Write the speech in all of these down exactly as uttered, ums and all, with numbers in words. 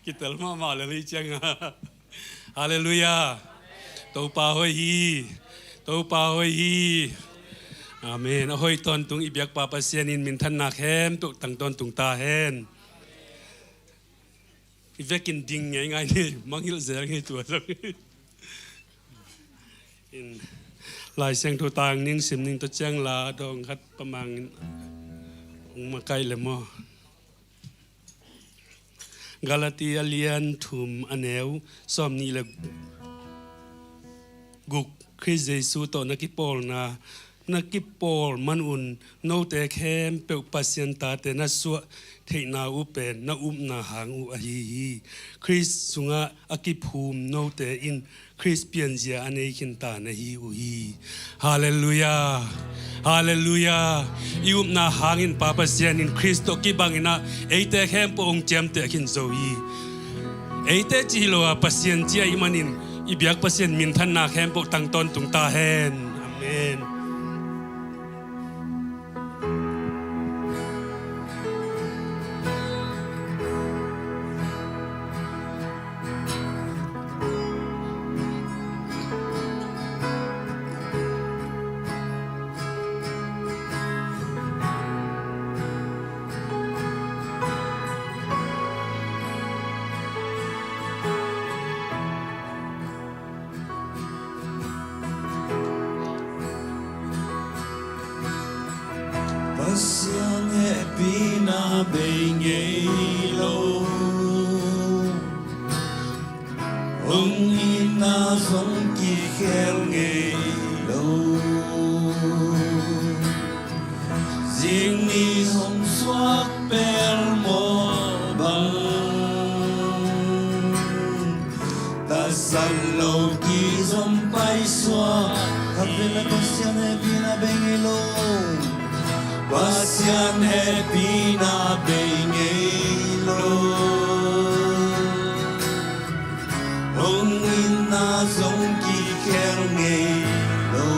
Kitel mahmah lel hi cianga. Halleluiah. Topa hoih hi. Topa hoih hi. Amen. A hoih tawntung i biakpa Pasian in minthanna khempeuh tang tawntung ta hen. I vekin ding ngeingai ni, mangngilh zel ngei tua zong. In, Lai Siangtho tang ning sim ning tawh ciang la dawng khat pamang in hong makaih le maw. Galati a lian thum a neu sawm nih le guk. Khrist Jesu tawh na kipawlna, na kipawl manun note khempeuh Pasian tate na suah theihna uh pen na upna hang uh ahi hi. Khrist sungah a kiphum note in Khrist pianzia a nei khinta na hi uh hi. Halleluiah. Halleluiah. I upna hangin Pa Pasian in Khrist tawh kibang in ah eite khempeuh hong ciamteh khin zo hi. Eite cih hi lo a, Pasian ci ahih manin i biak Pasian minthanna khempeuh tang tawntung ta hen. Amen. Pasian hehpihna bei ngei lo, hong itna zong kikhel ngei lo. Zing ni hong suak pelmawh bang, tatsat lo kizom paisuak. Khat vei le Pasian hehpihna bei ngei lo. Pasian hehpihna bei ngei lo, hong itna zong kikhel ngei lo.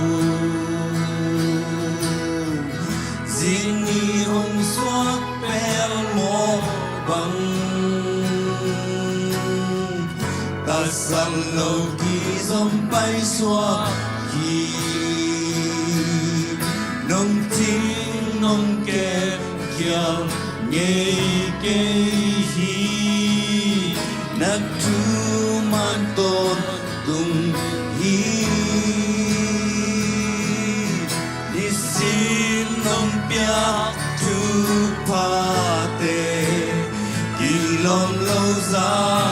Zing ni hong suak pelmawh bang, tatsat lo kizom paisuak hi. Nong cing nong kem khial ngei kei hi. Na thuman tawntung hi. Nisim nong piak thuphate kilawm lo zah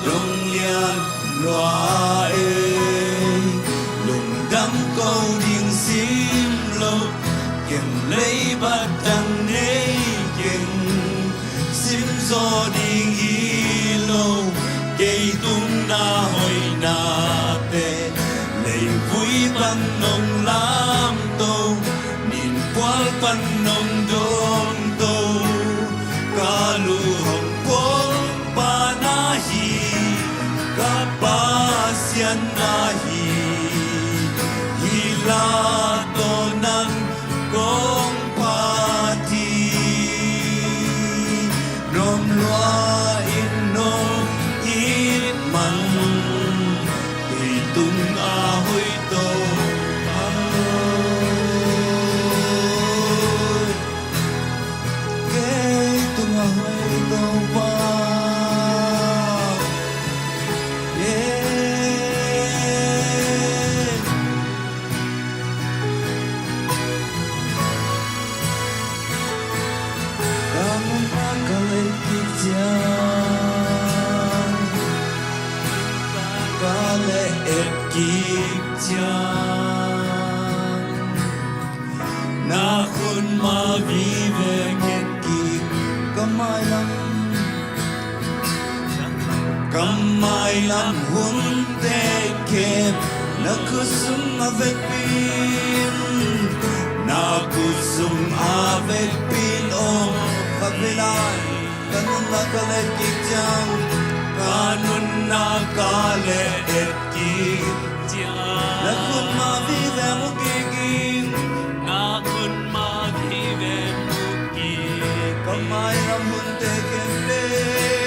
dong lian lua ei. Lungdam ko ding sim lo, kem lei bat dang nei keng. Sim zaw ding hi lo, kei tung na hoihnate. Leivui pan nong lamto, ninphual pan nong dawmto. Ka lu hong puang pa na hi, ka Pasian na hi. Hi la tawh nang kong phat hi. Nuam lua in nong it man, kei tung a hoih Topa. Kei tung a hoih Topa. Yeah. Ka nunna ka leh kik ciang, ka leh et kik ciang, na khutma vive nget kik. Ka mailam, ka mailam hunte khempeuh na khut sung a vekpi in, na khut sung a vekpi in. Oh, ka vei lai, ka nunna ka leh kik ciang, ka nunna ka leh et kik ciang, na khutma vive mu kik in. Na khutma vive mu kik in. Ka mailam hunte khempeuh,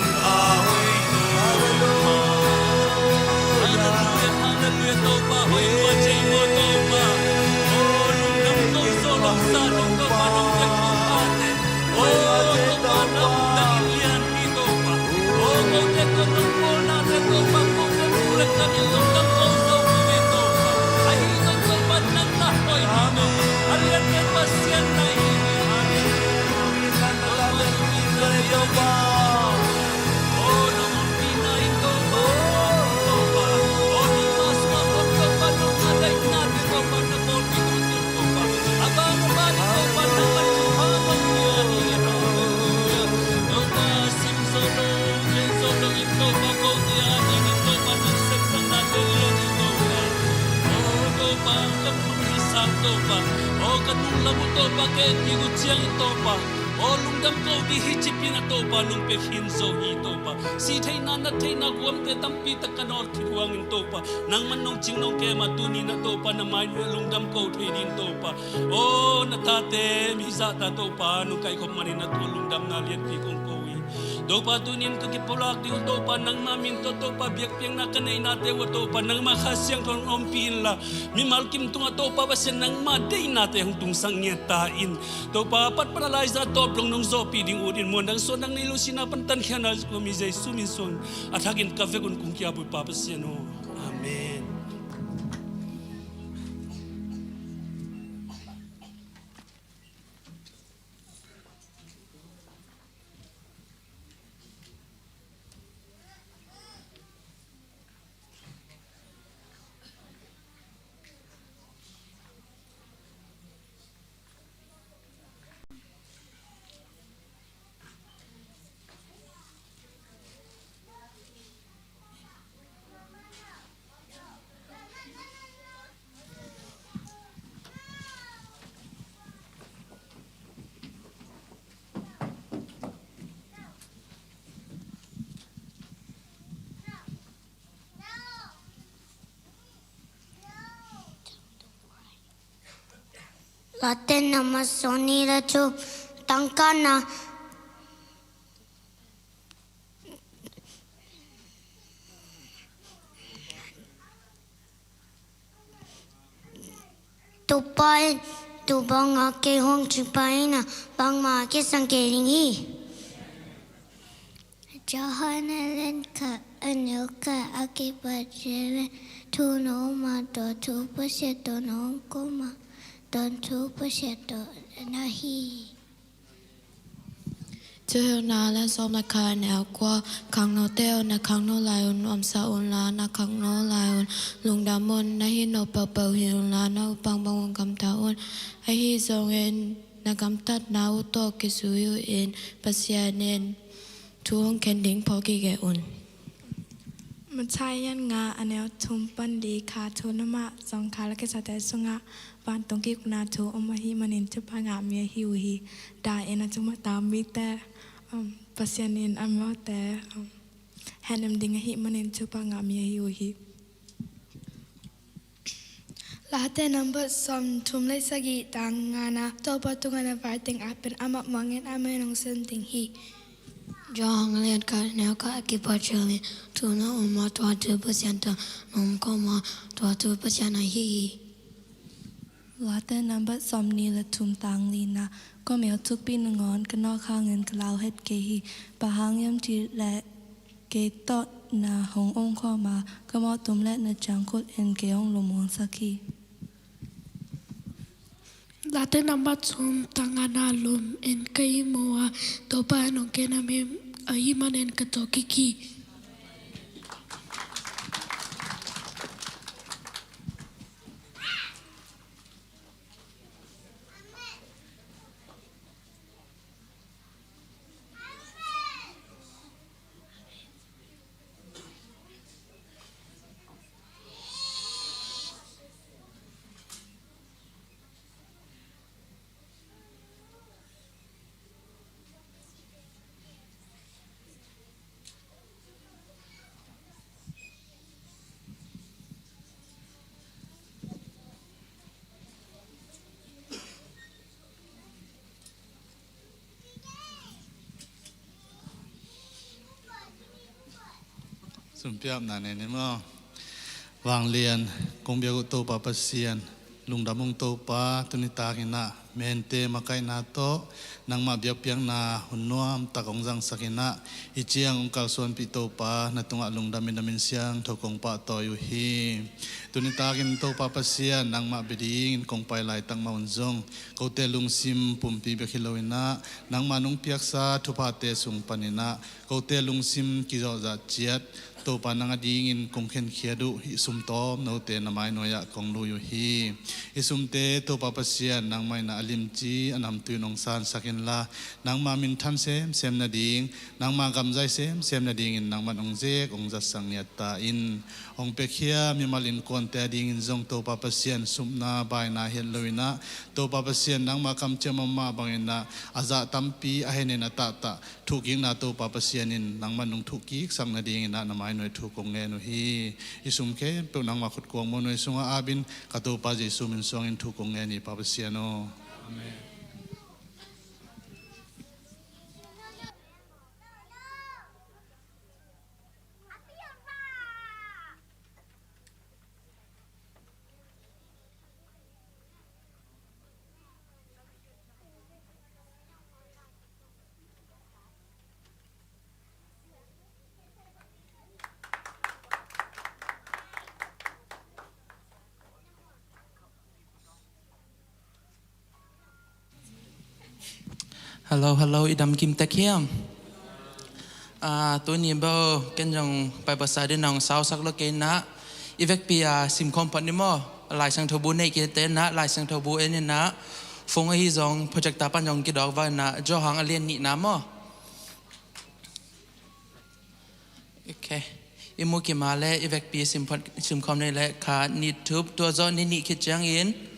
Hallelujah, hallelujah, Topa, hoih tua cei maw Topa. Oh, lungdam ko zo lo sa lo Topa, nong pia ko pate. Oh, Topa, nong dang in lian hi Topa. Oh, kote ko nong bawlnate Topa, kote bulek dang in lungdam ko zo ko hi Topa. Ahi zong Topa, nang na hoih hi Topa. A liante Pasian na hi hi. Hallelujah. Topa, nong in lian hi Topa. Aw ka nunglam uh Topa, ka et kik uh ciangin Topa, aw lungdam ko ding hi cih pen a Topa nong pia khin zo hi Topa. Sih theihna, nat theihna, guamte tampi tak ka nawr khit uh hangin Topa, nangman nong cing nong kem a tuni-in a Topa na mai nuai lungdam ko thei ding Topa. Aw na tate mi zahta Topa nong kaikhop manin a tua lungdamna lianpi kong ko hi. Topa tuni-in ka kipulak ding uh Topa nangma min tawh Topa biakpiakna ka neihnate uh a Topa nangma Kha Siangtho hong ompih inla mimal kim tungah Topa Pasian nangma deihnate hong tungsak ngiat ta in. Topa, a patpat a laizang tawp dong nong zawhpih ding ut in, muan dang suan dang nei lo sihna pan tankhiatna kong mi Jesu min suang a thakin ka vek un kong ki-ap uh Pa Pasian aw. Amen. Late na masoni la chu tangkana. Topa in tu banga kei hong cingpa in a bangmah a kisang kei ding hi. Johan a lian khat a neu khat a kipat ciangin thu na om a, tua thu Pasian tawh na om kei a, tua thu Pasian tawh na hi. Thuhilhna a lian sawm le khat, a neu kua. Khangnote aw, na khangno lai un nuamsa unla, na khangno lai un lungdam un. Na hih nop peuhpeuh hilh unla, na up bangbang un gamta un. Ahi zongin na gamtatna uh tawh kizui uh in, Pasian in thu hong khen ding phawk gige un. Matthai a lian nga, a neu thum pan li. Kha thu namah zong kha le kisate sungah vantung kikna thu om ahih manin thupha ngah mi ahi uh hi. Dahin a thum a tam mite, um, Pasian in amaute, um, hehnem ding ahih manin thupha ngah mi ahi uh hi. Late nambat sawm thum le sagih, tang ngana. Topa tungah na vai teng ah pen amah mangin amah in hong sem ding hi. Johan a lian khat, a neu khat. A kipat ciangin thu na um a, tua thu Pasian tawh na om khawm a, tua thu Pasian ahi hi. Late nambat sawm nih le thum, tang lina. Kua mel thukpi nangawn ka nawk hangin ka lau het kei hi. Bang hang hiam cih leh kei tawh na hong om khawm a, ka mawh tum leh na ciangkhut in kei hong lumuangsak hi. Late nambat thum, tang ngana. Lum in ka ihmu a, Topa in hong khen a, ahih manin ka thawhkik hi. Sumpiapna nei ni maw. Vanglian kong biak uh Topa Pasian, lungdam ung Topa, tuni takin ah mente makaihna tawh nangmah biakpiakna hun nuamtak hong zangsak in ah, hih ciang hong kalsuanpih Topa, na tungah lungdam in na min siangtho kong pahtawi uh hi. Tuni takin Topa Pasian, nangmah bia dingin kong pai laitak mah un zong, kote lungsim pumpi bek hi lo in ah, nangmah nong piaksa thuphate sung panin ah kote lungsim kizawhzah ciat, Topa nang adingin kong khenkhiat uh hih sum tawmnote na mainuai ah kong lui uh hi. Hih sumte Topa Pasian, nangmah in ah a limci a namtui in hong sansak inla, nangmah minthan semsem nading, nangmah gamzai semsem nadingin nangmah in hong zek hong zatsak ngiat ta in. Hong piakhia mimal innkuante adingin zong Topa Pasian, supna baina hi lo in ah, Topa Pasian, nangmah kamciam a om mah bangin ah, a zah tampi a henin a tahtah thuhkikna Topa Pasian in nangmah in hong thuhkiksak nadingin ah na mainuai thu kong ngen uh hi. Hih sum khempeuh nangmah khutkuang muanhuai sungah ap in, ka Topa Jesu min suangin thu kong ngen hi, Pa Pasian aw. Amen. Hello, hello, i dam kim tek hiam? Ah, tuni bel ken zong Bible study nong sausak lo kei in ah, i vekpi a simkhawm phot ni maw? Lai Siangtho bu nei kei te in ah, Lai Siangtho bu en in ah, phone ahi zong projector pan zong kidawk vo in ah, Johan a lian nihna maw? Ok. I mu kim a leh i vekpi simkhawm ni leh, khat, nih, thum. Tua zawh ni nih khit ciangin,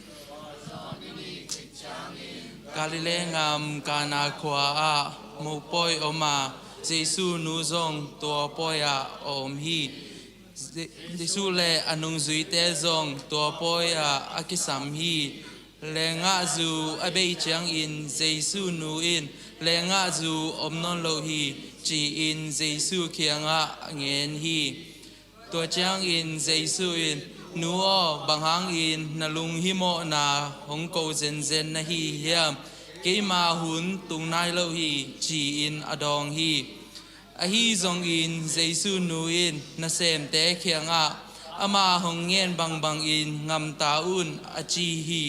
Galilee gam Kana khua ah mopawi om a, Jesu nu zong tua pawi ah a om hi. Je-, Jesu le a nungzuite zong tua pawi ah a kisam hi. Lenggahzu a bei ciangin Jesu nu in lenggahzu om nawn lo hi, ci-in Jesu kiangah a ngen hi. Tua ciangin Jesu in, "Nu aw, bang hangin na lunghimawhna hong ko zenzen na hi hiam? Keima hun tung nai lo hi," ci-in a dawng hi. Ahi zongin Jesu nu in nasemte kiangah, "Ama hong ngen bangbangin gamta un," a ci hi.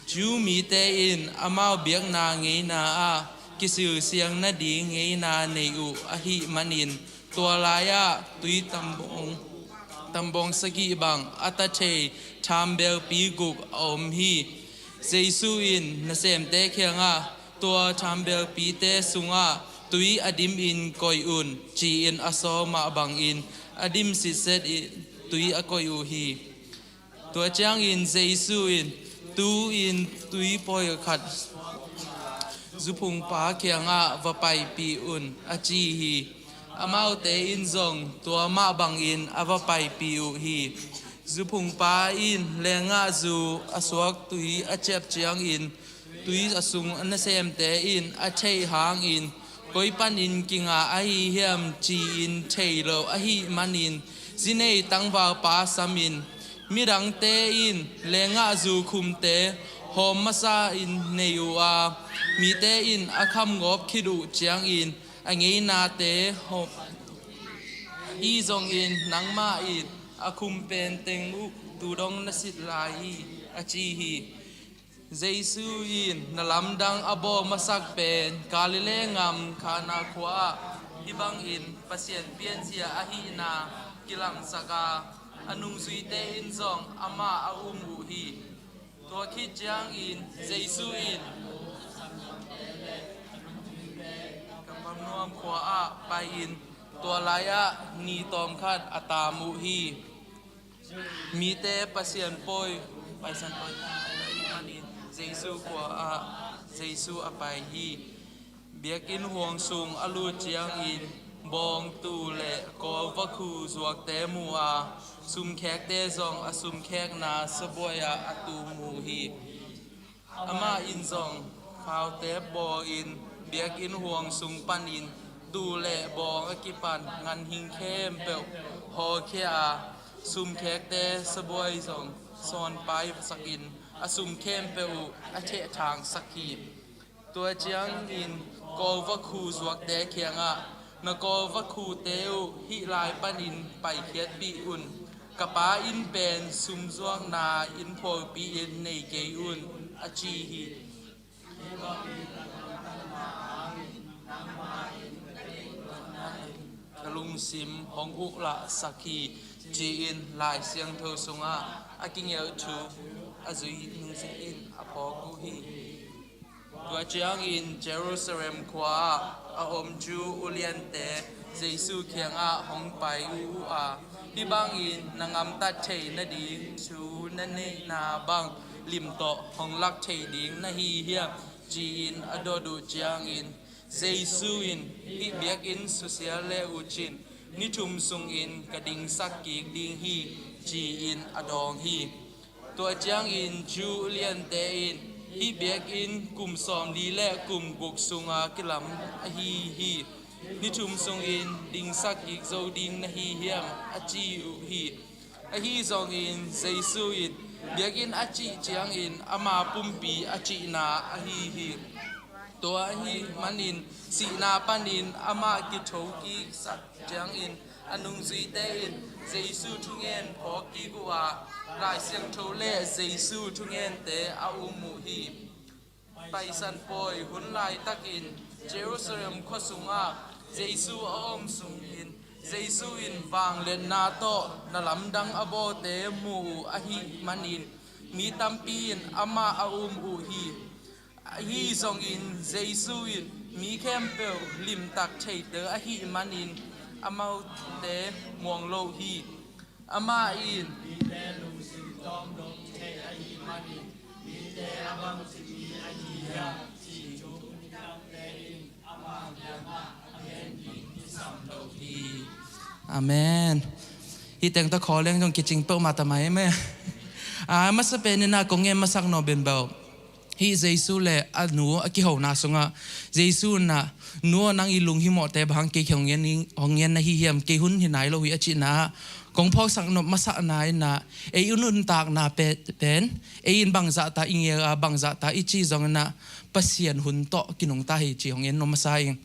Jew mite in amau biakna ngeina ah kisilsiang nading ngeina nei uh ahih manin, tua lai-ah tui tambawng, tambawng sagih bang a ta thei thambelpi guk a om hi. Jesu in nasemte kiangah, "Tua thambelpite sungah tui a dimin koih un," ci-in a sawl mah bangin a dim sitset in tui a koih uh hi. Tua ciangin Jesu in, "Tu-in tui pawlkhat zuphungpa kiangah va paipih un," a ci hi. Amaute in zong tua mah bangin a va paipih uh hi. Zuphungpa in lenggahzu a suak tui a ciap ciangin, tui a sung nasemte in a theih hangin, "Koi panin kinga ahi hiam?" ci-in thei lo ahih manin, zi nei tangvalpa samin, midangte in lenggahzu khumte hawm masa in nei uh a, mite in a kham gawp khit uh ciangin a ngeinate hawm. Ahi zongin nangmah in a khum pen teng uh tu dong na sit lai hi, a ci hi. Jesu in na lamdang a bawl masak pen Galilee gam Kana khua-ah hih bangin Pasian pianzia ahihna kilangsak a, a nungzuite in zong amah a um uh hi. Tua khit ciangin Jesu in Kapernaum khua-ah pai-in tua lai-ah ni tawmkhat a taam uh hi. Mite Pasian pawi, Paisan pawi ahih manin Jesu khua-ah Jesu a pai hi. Biakinn huang sung a lut ciangin bawng, tuu le kawlvakhu zuakte mu a, sumkhekte zong a sumkhekna sabuai-ah a tum uh hi. Amah in zong khaute bawlin biakinn huang sung panin tuu le bawng a kipan ganhing khempeuh hawlkhia a, sumkhekte sabuai zong sawnpaisakin a sum khempeuh uh a thehthangsak hi. Tua ciangin kawlvakhu zuakte kiangah, "Na kawlvakhute uh hih lai panin paikhiatpih un. Ka Pa inn pen sumzuakna inn phualpi-in nei kei un," a ci hi. "Ka lungsim hong uklahsak hi," ci-in Lai Siangtho sungah a kigelh thu a zui nungzuihin a phawk uh hi. Tua ciangin Jerusalem khua-ah a om Jew uliante Jesu kiangah hong pai uh a, "Hih bangin na gamtat thei nading thu na neihna bang lim tawh hong lak thei ding na hi hiam?" ci-in a dot uh ciangin, Jesu in, "Hih biakinn susia le uh cin, ni thum sungin ka dingsak kik ding hi," ci-in a dawng hi. Tua ciangin Jew uliante in, "Hih biakinn kum sawmli le kum guk sunga kilam ahi hi. Ni thum sungin dingsak kik zo ding na hi hiam?" a ci uh hi. Ahi zongin Jesu in, "Biakinn a cih ciangin ama pumpi a cihna ahi hi. Tua ahih manin sihna panin amah kithokiksak ciangin a nungzuite in Jesu thugen phawk kik uh a, Lai Siangtho le Jesu thugente a um uh hi." Paisan pawi hun laitakin Jerusalem khua sungah Jesu a om sungin Jesu in vangliatna tawh na lamdang a bawlte mu uh ahih manin mi tampi in amah a um uh hi. Ahi zongin Jesu in mi khempeuh limtak theite ahih manin amaute muang lo hi. Amah in mite lungsim tawm dong thei ahih manin mite a bangci mi ahi hiam cih thu midangte in ama kiangah a gen ding kisam lo hi. Amen. Hih teng tawh khawl leng zong kicing peuhmah ta mai meh. A masa pen in ah kong ngen masak nop in bel hih Jesu le a nu a kihona sungah Jesu in ah, "Nu aw, nang i lunghimawhte bang hang kei kiang hong ngen, hong ngen na hi hiam? Kei hun hi nai lo hi," a cihna ah kong phawksak nop masakna in ah ei i nuntakna pe-, pen ei in bangzahta i gel a, bangzahta i cih zong in ah Pasian hun tawh kinungta hi cih hong en nop masa ing.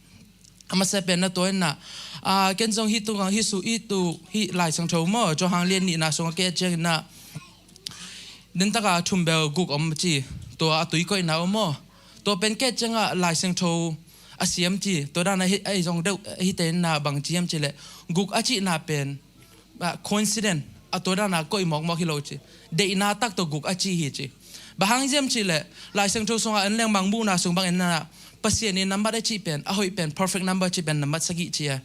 A masa pen na tua in ah, a, ken zong hih tungah hih su ih tu hih Lai Siangtho maw, Johan lian nihna sungah ka et ciangin ah, den taka thumbel guk om ci, tua a tui koihna om maw. Tua pen ka et ciangah Lai Siangtho a siam ci. Tua dan a hi, a hi zong deuh, a hite in na bang ci hiam ci leh, guk a cihna pen, ah, coincidence, a tua dan a koih mawkmawk hi lo ci. Deihna tak tawh guk a ci hi ci. Bang hang hiam ci leh, Lai Siangtho sungah en leng Mangmuhna sung bang en na, Pasian in nambat a cih pen, a hoih pen, perfect number cih pen nambat sagih ci a.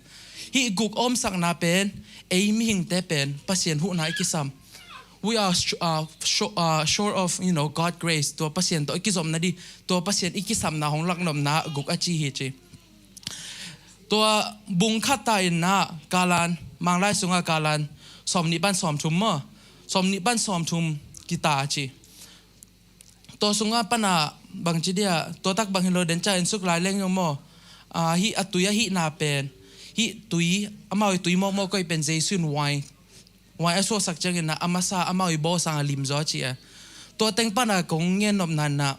Hih guk a omsakna pen, ei mihingte pen Pasian huhna i kisam. We are sh-, uh, sho-, uh, short of, you know, God grace. Tua Pasian tawh i kizopna dih, tua Pasian i kisamna hong laknopna guk a ci hi ci. Tua bung khat ta in na, kalan, Manglai sungah kalan sawmnih pan sawmthum maw, sawmnih pan sawmthum kita ci. Tua sungah pana bangci dia, tua tak bang hi lo, den ca en suk lai leng zong maw, ah, hih a tui a hihna pen, hih tui, amau i tui mawkmawk koih pen Jesu in wine, wine a suaksak ciangin na, a masa amau i bawl sangah lim zaw ci a. Tua teng pana kong gen nopna na,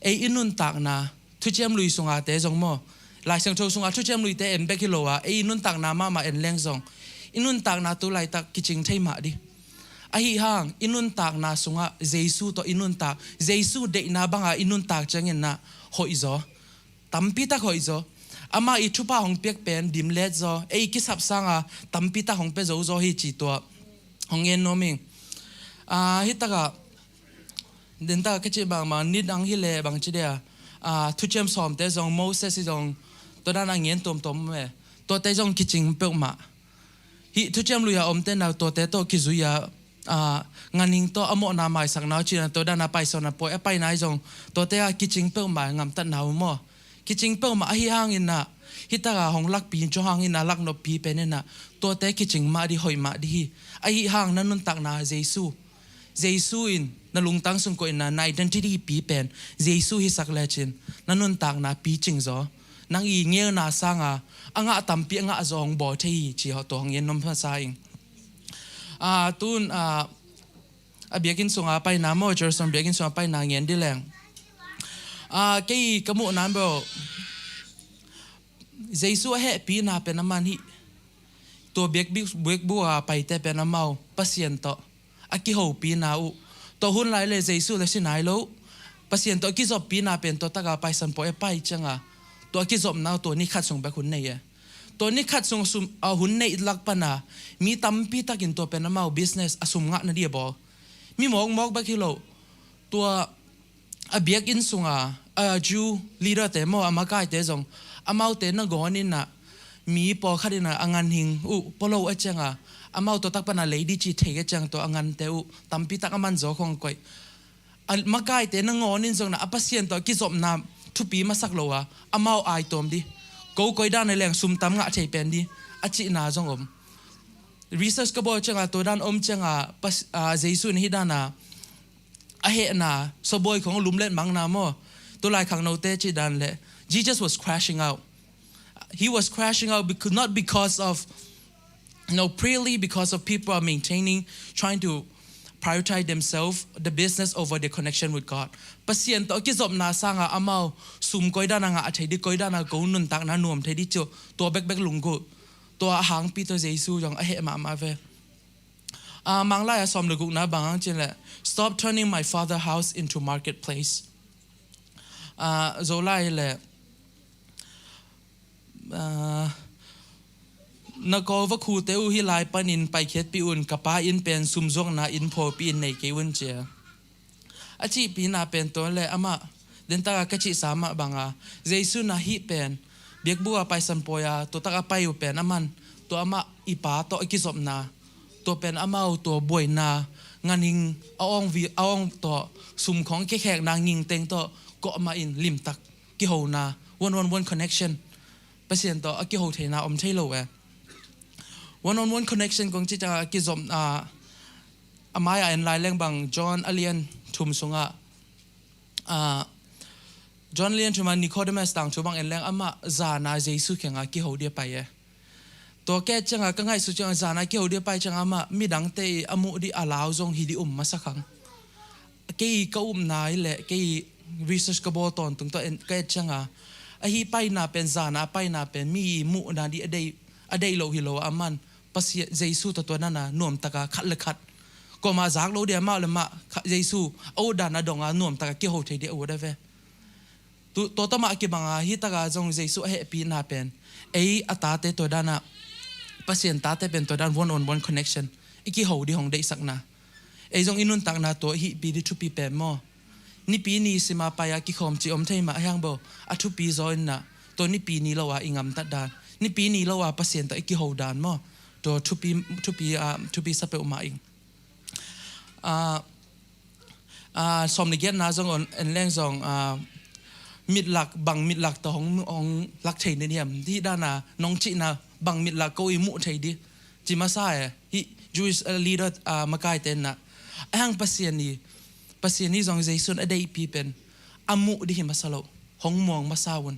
ei i nuntakna, Thuciam Lui sungate zong maw, Lai Siangtho sungah Thuciam Luite en bek hi lo a, ei i nuntakna mahmah en leng zong, i nuntakna tu laitak kicing thei mah dih. Ahi hang, i nuntakna sungah Jesu tawh i nuntak, Jesu deihna banga i nuntak ciangin na hoih zaw. Tampi tak hoih zaw. Amah i thupha hong piak pen dimlet zaw. Ei kisap sanga tampi tak hong pia zo zaw hi ci tua hong gen nuam ing. Ah, hi takah, den takah ka cih bangmah, nidang hi leh bangci dia, ah, Thuciam Sawmte zong, Moses i zong, tua dan a ngen tuamtuam om e. Tuate zong kicing peuhmah. Hih Thuciam Lui a omte na tuate tawh kizui a, ah, ganhing tawh a mawhna maisakna uh cina, tua dan a paisawna pawi a paina i zong, tuate a kicing peuhmah, ngamtatna uh maw. Kicing peuhmah ahi hangin na, hi taka hong lakpi, tua hangin na laknoppi pen in na, tuate kicing mah dih, hoih mah dih hi. Ahi hang na nuntakna Jesu, Jesu in na lungtang sung koihna, na identity pi pen Jesu hisak lecin, na nuntakna picing zaw. Nang i ngeuna sanga a ngah tampi a ngah zaw hong bawl thei hi ci hawh tua hong gen nuam masa ing. Ah, tun, ah, a biakinn sunga paina maw, Jerusalem biakinn sunga paina ngen dih leng. Ah, kei ka muhna bro, Jesu a hehpihna pen a man hih. Tua biak, biakbuk a paite pen amau Pasian tawh a kihopihna uh. Tua hun lai le Jesu le si nai lo. Pasian tawh a kizoppihna pen tua taka paisan pawi a pai cianga, tua a kizopna uh tua ni khat sung bek hun nei e. Tua ni khat sung sum, a hun neih lak pana mi tampi takin tua pen amau business a sum ngahna dih a bawl. Mi mawkmawk bek hi lo. Tua a biakinn sunga, a Jew leader te maw, a makaite zong, amaute nangawn in na, mi pawlkhat in na a ganhing uh pua lo a cianga, amau tua tak pana lei dih ci thei a ciang tua a gante uh tampi tak a man zaw khong koih. A makaite nangawn in zong na a Pasian tawh kizopna thupi masak lo a, amau ai tuam dih. Ko koi dan a leng sum tam ngah thei pen dih a cihna zong om. Research ka bawl cianga tua dan om cianga, Pas-, ah, Jesu in hih dana a hehna, sabawi khong lumlet mangna maw, tu lai khangnote cih dan le, Jesus was crashing out. He was crashing out because, not because of, you know, purely because of people are maintaining, trying to prioritize themselves, the business over their connection with God. Pasian tawh a kizopna sanga amau sum koi dana ngah thei dih, koi dana ko nuntakna nuam thei dih cio, tua bekbek lunggulh. Tua a hangpi tawh Jesu zong a heh mahmah ve. Ah, Manglai a sawm le gukna bang hang cin le, "Stop turning my father house into marketplace." Ah, Zolai le, ah, "Na kawl vakhute uh hih lai panin paikhiatpih un, ka pa inn pen sumzuakna inn phualpih inn nei kei un," cia. A cihpihna pen tua le amah, den taka ka cihsa mah banga, Jesu na hih pen, biakbuk a paisan pawi a, tua taka pai uh pen aman, tua amah i pa tawh a kizopna, tua pen amau tua buaina, ganhing a awng vi, a awng tawh, sum khong kikhekna gingteng tawh, kawhmah in limtak kihona, one on one connection. Pasian tawh a kiho theina om thei lo e. One on one connection kong cih taka kizop, ah, a mai-ah en lai leng bang, John a lian thum sungah, ah, John a lian thum ah Nicodemus tangthu bang en leng amah zana Jesu kianga kiho dih a pai e. Tua ka et cianga ka ngaihsut cianga zana kiho dih a pai cianga amah midangte i a muh dih a lau zong hi dih um masa khang. Kei ka upna i le kei research ka bawl tawntung tawh en, ka et cianga, ahi paina pen, zana paina pen mi i muhna dih a deih, a deih lo hi lo a man, Pasian Jesu tawh tua dana nuamtaka khat le khat, kuamah zak lo dih a, mah le mah kha-, Jesu a ut dana donga nuamtaka kiho thei dih a ut a ve. Tu, tua tawh mah kibang a, hih tak a zong Jesu a hehpihna pen, ei a tate tua dan a, Pasian tate pen tua dan one on one connection, i kiho ding hong deihsakna. Ei zong i nuntakna tua i hihpi ding thupi pen maw. Nipi ni sim a pai a kikhawm cih om thei mah hi hang bo, a thupi zaw in ah, tua nipi ni lo a i gamtat dan, nipi ni lo a Pasian tawh i kiho dan maw. Tua thupi, thupi, ah, thupi sa peuhmah ing. Ah, ah, sawm le giatna zong en leng zong, ah, mitlak, bang mitlak tawh hong, hong lak thei na hiam? Hih dan a nong cihna bang mitlak ko i muh thei ding, ci masa e. Hih Jewish, ah, leader, ah, makaite in ah, a hang Pasian i, Pasian i zong Jesu in a deihpi pen a muh ding hi masa lo, hong muang masa un.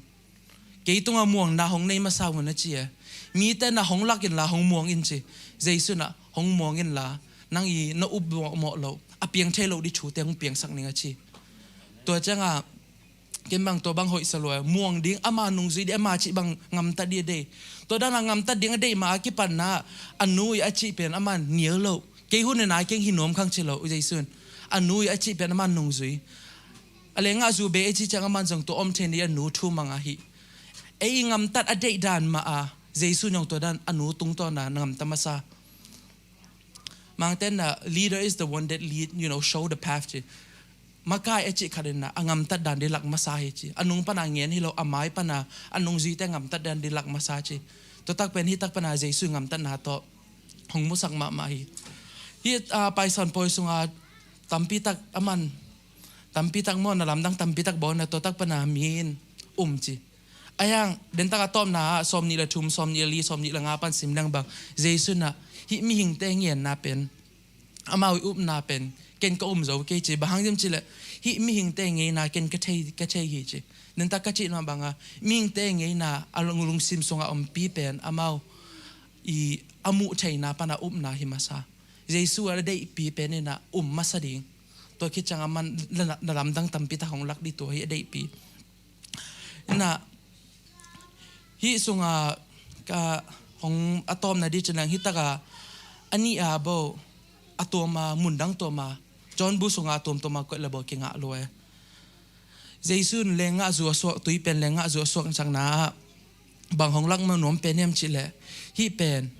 Kei tungah muangna hong nei masa un a ci e. Mite in ah hong lak inla hong muang in ci. Jesu in ah hong muang inla, nang i na up mawhmawh loh, a piang thei loh ding thute hong piangsak ning a ci. Tua ciangah ken bang tua bang hoihsa lua e. Muang ding, ama nungzui ding, ama cih bang gamtat ding a deih. Tua dan a gamtat ding a deih mah a kipanna, a nu i a cih pen ama nial loh. Kei hun in a keng hi nuam khang ci lo Jesu in. A nu i a cih pen ama nungzui. A lengah zu bei a cih ciang aman zong tua om thei ni, a nu thu mang ahi. Ei i gamtat a deih dan mah a, Jesu in zong tua dan a nu tungtawn a na gamta masa. Mangte in ah, leader is the one that lead, you know, show the path ci. Makai a cih khat in ah, a gamtat dan ding lak masa hi ci. A nung pan a ngen hi lo, a mai pan a, a nungzuite gamtat dan ding lak masa ci. Tua tak pen, hih tak pan a Jesu i gamtatna tawh hong musak mahmah hi. Hih, ah, Paisan pawi sungah tampi tak aman, tampi tak maw, na lamdang tampi tak bawl na, tua tak pan a mi in um ci. A hang, den tak a tawpna ah, sawmnih le thum, sawmnih le li, sawmnih le nga pan sim leng bang, Jesu in ah, hih mihingte ngenna pen, amau i upna pen, ken ka um zo kei ci. Bang hang hiam cih leh, hih mihingte ngeina ken ka thei, ka thei hi ci. Den tak ka cih mah bang a, mihingte ngeina a lung, lungsim sungah ompi pen, amau i a muh theihna pan a upna hi masa. Jesu a deihpi pen in ah um masa ding. Tua khit ciang aman na, na lamdang tampi tak hong lak ding, tua hi a deihpi. In ah, hih sungah ka hong a tawpna ding ci leng, hih tak a, a nih a bo, a tuam a, mundang tuam a, John bu sungah a tuamtuam a koih le bo kingah lua e. Jesu in lenggahzu a suak, tui pen lenggahzu a suak, suakna ah bang hong lak mah nuam pen hiam cih leh, hih pen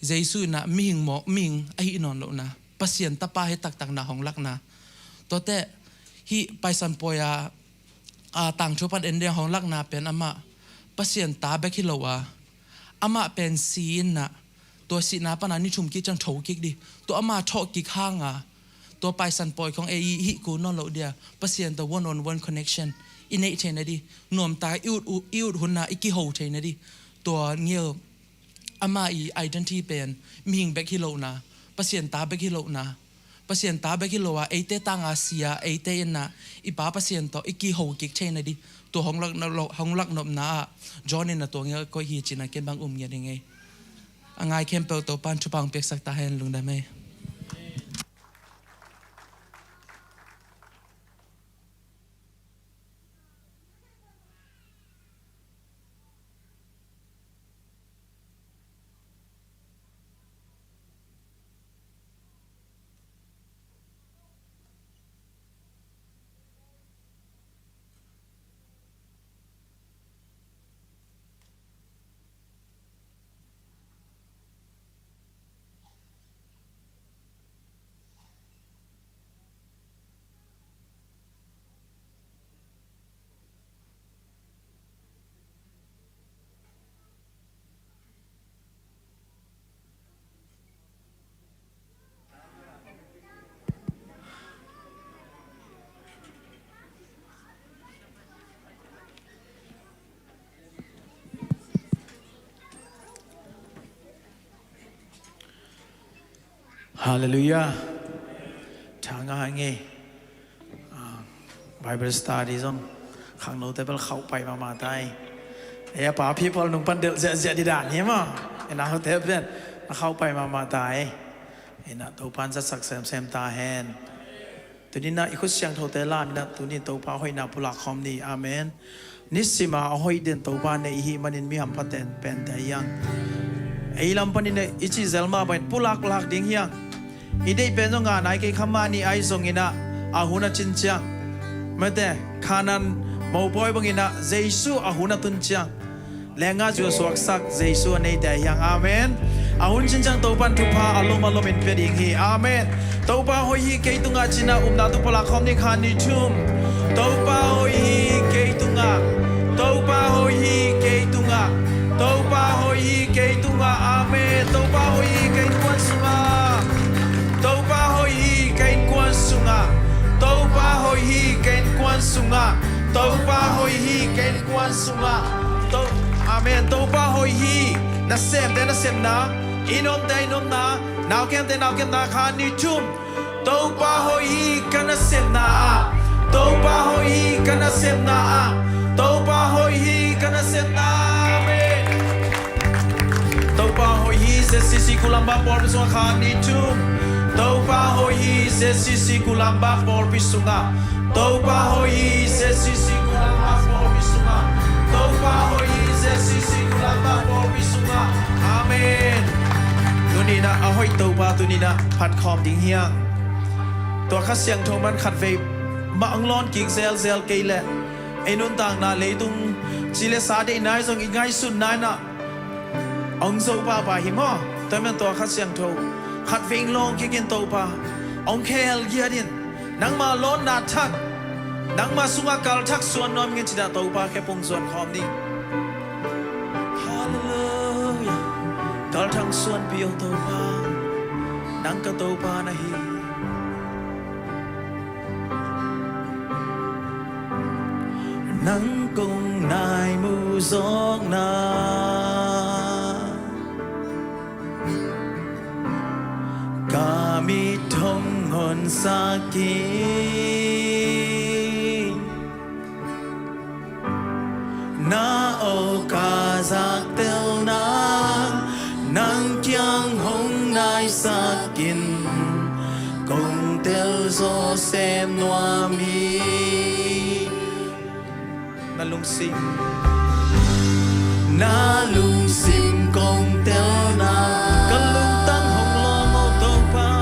Jesu in ah mihing mawk, mihing ahih nawn lohna, Pasian Tapa hi taktakna hong lakna. Tuate hih Paisan pawi a, a, tangthu pan en ding hong lakna pen amah Pasian ta bek hi lo a, amah pen si in ah, tua sihna pan a ni thum kik ciang tho kik ding, tua ama thawh kik hang a, tua Paisan pawi khong ei i hih kul nawn loh ding a, Pasian tawh one on one connection i neih theihna ding, nuamtak i ut, i ut hun a i kiho theihna ding. Tua ngel ama i identity pen mihing bek hi lohna, Pasian ta bek hi lohna, Pasian ta bek hi lo a, eite tang a si a, eite in ah i Pa Pasian tawh i kiho kik theihna ding, tua hong lak, hong lak nopna ah John in ah tua ngel koih hi ci-in ah ken bang um ngiat ing ei. A ngai khempeuh Topa'n thupha hong piaksak ta hen. Lungdam ei. Halleluiah. Tha nga nge. Ah, Bible study zong khangnote bel khauh pai mahmah ta hi. Ei a pa people nung pan delh ziahziah ding dan hi maw. Ei naute pen a khauh pai mahmah ta hi. Ei na Topa'n zatsak semsem ta hen. Tuni-in ah i khut siangthote la-in ah tuni Topa hoihna pulak khawm ni. Amen. Nisim a a hoih den Topa nei i hih manin mi hamphate'n pente hi hang. Ei lam panin ah i cih zel mah bangin pulaklak ding hi hang. I deih pen zong ngah nai kei kha, mah ni ahi zongin ah a hun a cin ciang, mate, Khanaan Mopawi bangin ah Jesu a hun a tun ciang lenga zua suaksak Jesu a neite ahi hang. Amen. A hun cin ciang Topan thupha a lom a lomin pia ding hi. Amen. Topa hoih hi kei tungah ci-in ah upna tung pawl ah khawm ding, khat, nih, thum. Topa hoih hi kei tungah. Topa hoih hi kei tungah. Topa hoih hi kei tungah. Amen. Topa hoih hi kei kuan sungah. Topa hoih hi kei kuan sungah. Topa hoih hi kei kuan sungah. Topa hoih hi kei kuan sungah. To-, Amen. Topa hoih hi. Nasemte nasemna, i nuamte i nuamna, naukemte naukemna, khat, nih, thum. Topa hoih hi ka nasemna ah. Topa hoih hi ka nasemna ah. Topa hoih hi ka nasemna ah. Amen. Topa hoih hi Z C C Kulamba pawlpi sungah, khat, nih, thum. Topa hoih hi Z C C Kulamba pawlpi sungah. Topa hoih hi Z C C Kulamba pawlpi sungah. Topa hoih hi Z C C Kulamba pawlpi sungah. Amen. Tuni-in ah a hoih Topa tuni-in ah phat khawm ding hi hang. Tua Kha Siangtho man khatvei mah hong lawn kik zelzel kei leh, ei nuntakna leitung ci le sa deihna ahi zong i ngaihsutna in ah hong zo pahpah hi maw. Tua man tua Kha Siangtho khatvei hong lawn kik in, Topa, hong khel giat in. Nangma lawnna thak, nangma sungah kalthak suan nuam ing ci-in ah Topa khe pung zuan khawm ni. Halleluiah. Kalthang suanpih o Topa, nang ka Topa na hi. Nang kong nai mu zawkna, ka mit hong honsak in. Na awk a zaktelna, nang kiang hong naisak in, kong tel zaw sem nuam hi. Na lungsim, na lungsim kong telna, ka lungtang hong lawng o Topa.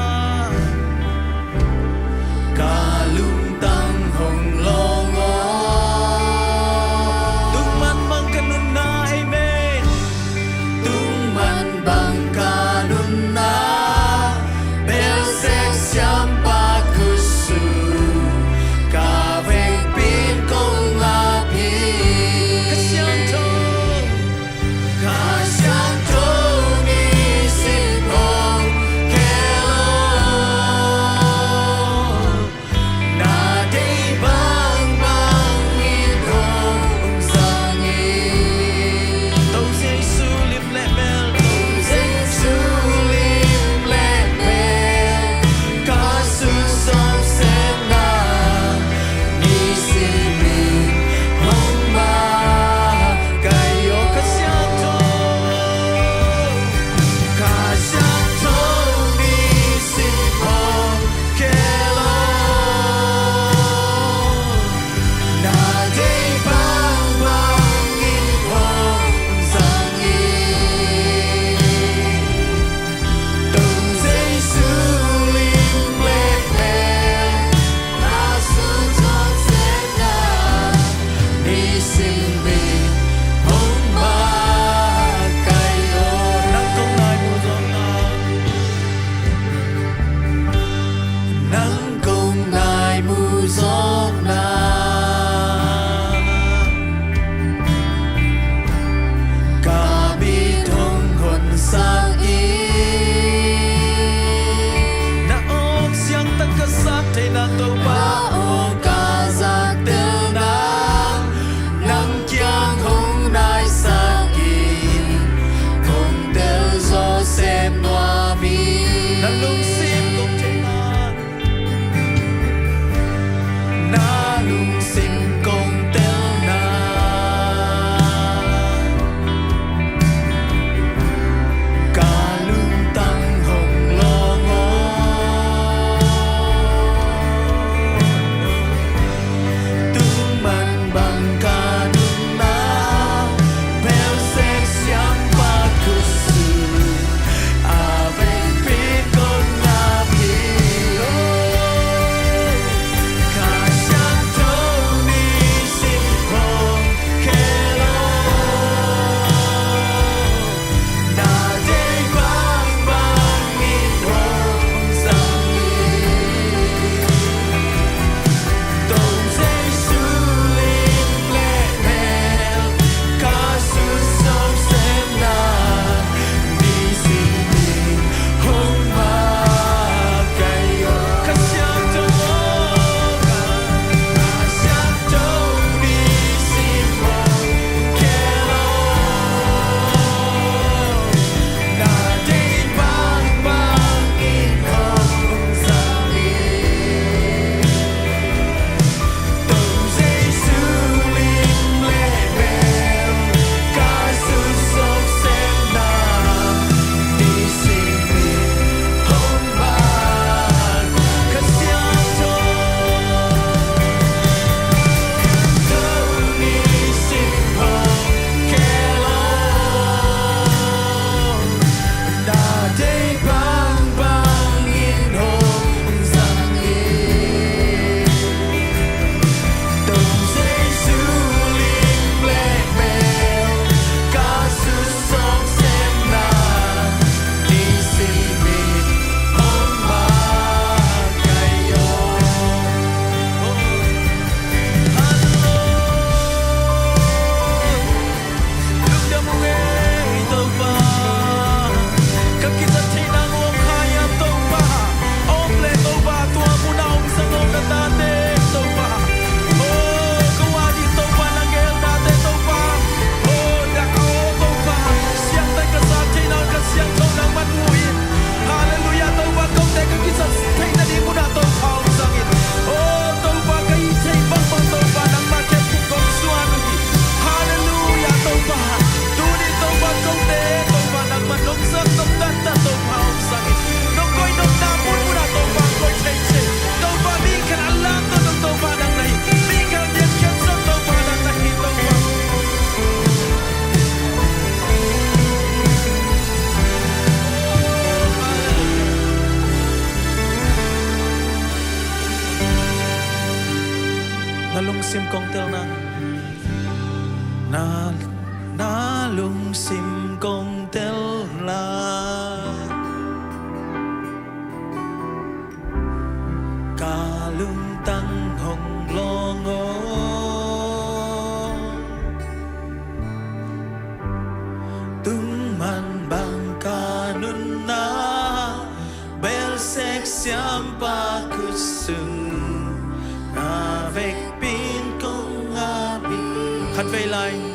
Ka lungtang hong lawng o. Tung man bang ka nunna, amen. Tung man bang ka nunna, belsek siampa khutsung, ka vekpi in kong ap hi. Kha Siangtho, Kha Siangtho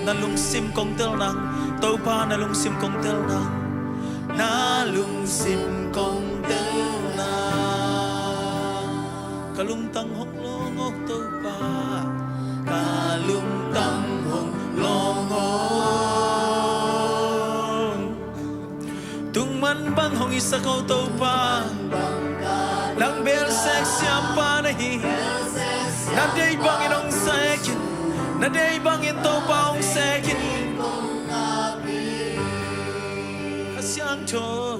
Na lungsim kong tel nang, Topa, na lungsim kong tel nang. Na lungsim kong tel nang. Ka lungtang hong lawng aw Topa. Ka lungtang hong lawng aw. Tungman bang hong hisak aw Topa. Nang belsek siampa na hi. Na deih bangin hong sek in. Na deih bangin Topa hong sek in. Kha Siangtho,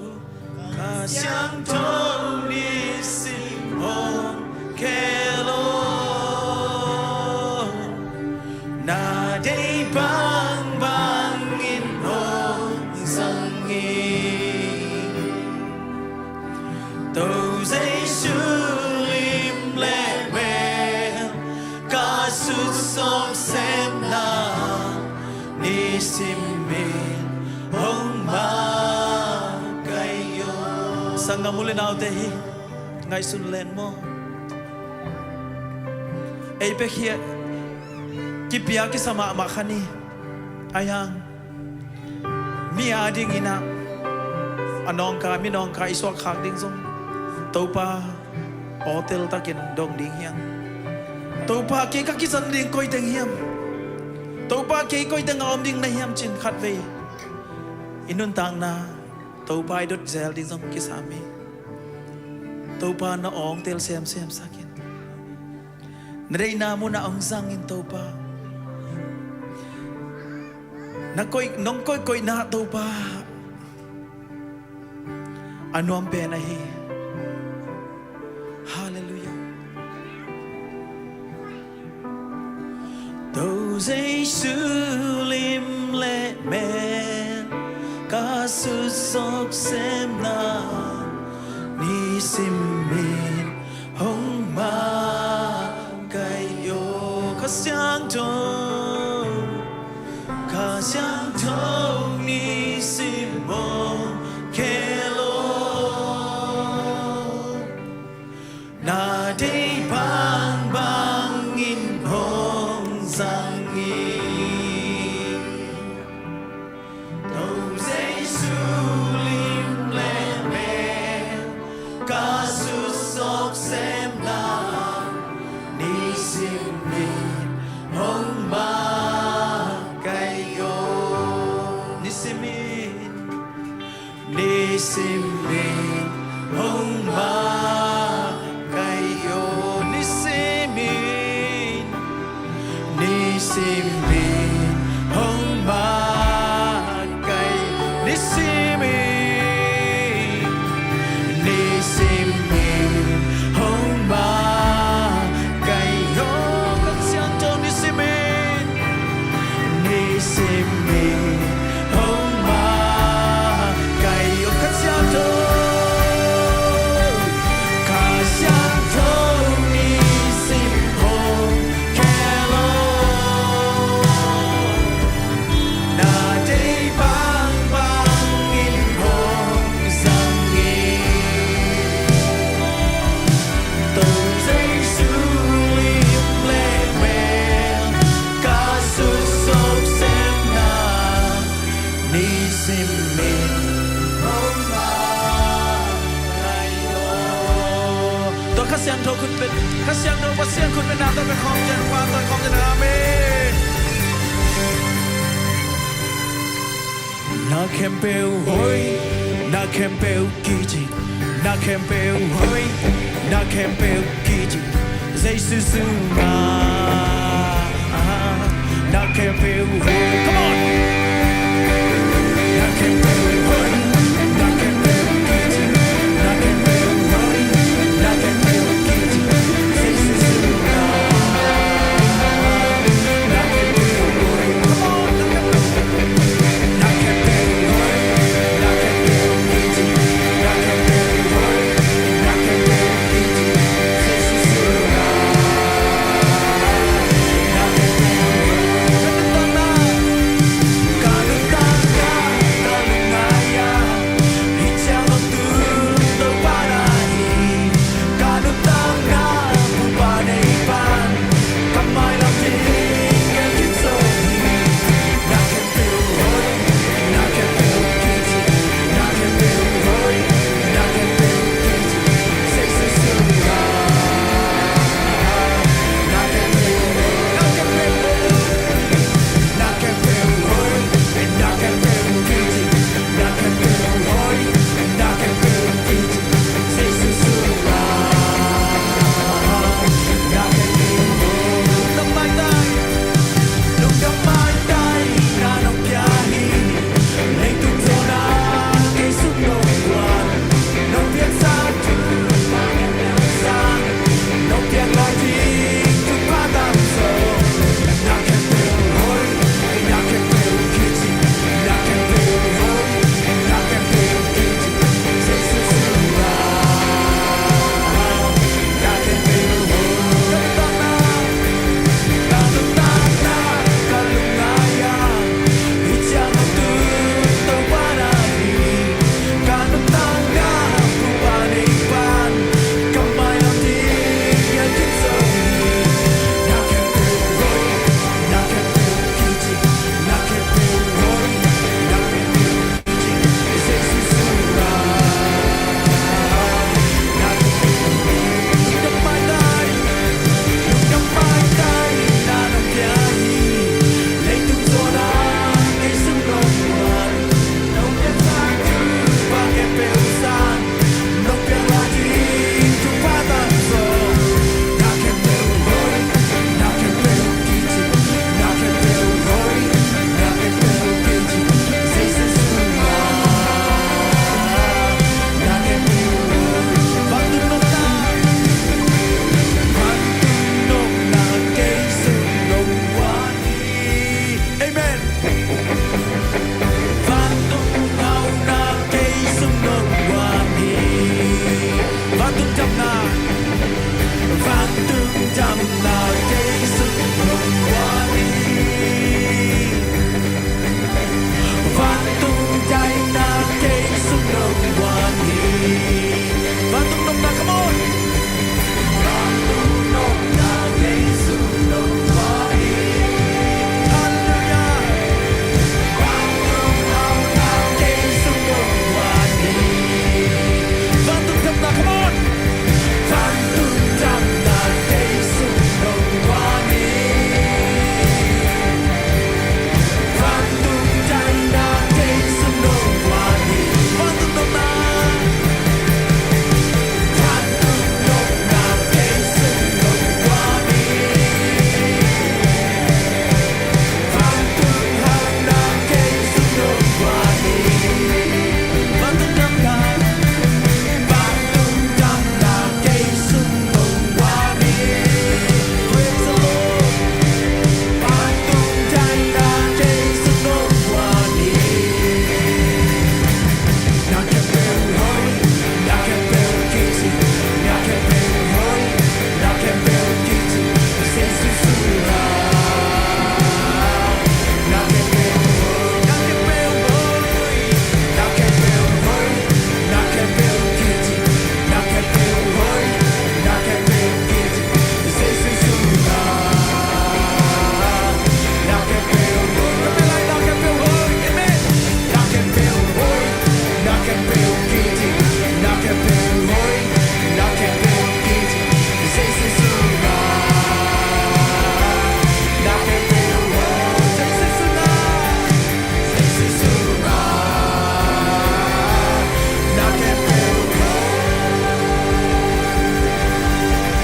Kha Siangtho nisim hong khel aw. Na deih bangbang in hong zang hi. To Jesu lim le mel ka sutsuk semna nisimin hong makaih aw. Sanggam u le naute hi ngaihsun len maw. Ei pek hi a kipia kisa mahmah kha ni. Ahi hang mi a dingin ah a nawngka mi nawngka i suak khak ding zong Topa aw teltakin dong ding hiam? Topa kei ka kizang ding koi teng hiam? Topa kei koi teng a om ding na hiam cin khatvei i nuntakna Topa i dot zel ding zong kisam hi. Topa na aw hong tel semsem sak in. Na deihna munah hong zang in Topa. Na koih, nong koihkoihna Topa a nuam pen ahi. Halleluiah. To Jesu lim le mel ka sutsuk semna nisimin hong makaih aw. Kha Siangtho, Kha Siangtho nisim hong khel aw. Na deih bangbang in hong zang hi. To Jesu lim le mel ka sutsuk semna nisimin hong makaih aw. Nisimin, nisimin hong makaih aw. Nisimin, nisimin hong makaih. Nisimin, nisimin hong makaih aw. Kha Siangtho nisimin, nisimin hong makaih aw. Kha Siangtho, Kha Siangtho nisim hong khel aw. Na deih bangbang in hong zang hi. To Jesu lim le mel ka sutsuk semna nisimin hong makaih aw. Tua Kha Siangtho khut beng, Kha Siangtho Pasian khut beng na tua beng khawm cian, khua tua khawm cian. Amen. Na khempeuh hoih, na khempeuh kici, na khempeuh hoih, na khempeuh kici Jesu sungah. Na khempeuh hoih, come on. Na khempeuh hoih, na khempeuh kici, na khempeuh hoih, na khempeuh kici Jesu sungah. Na khempeuh hoih, come on.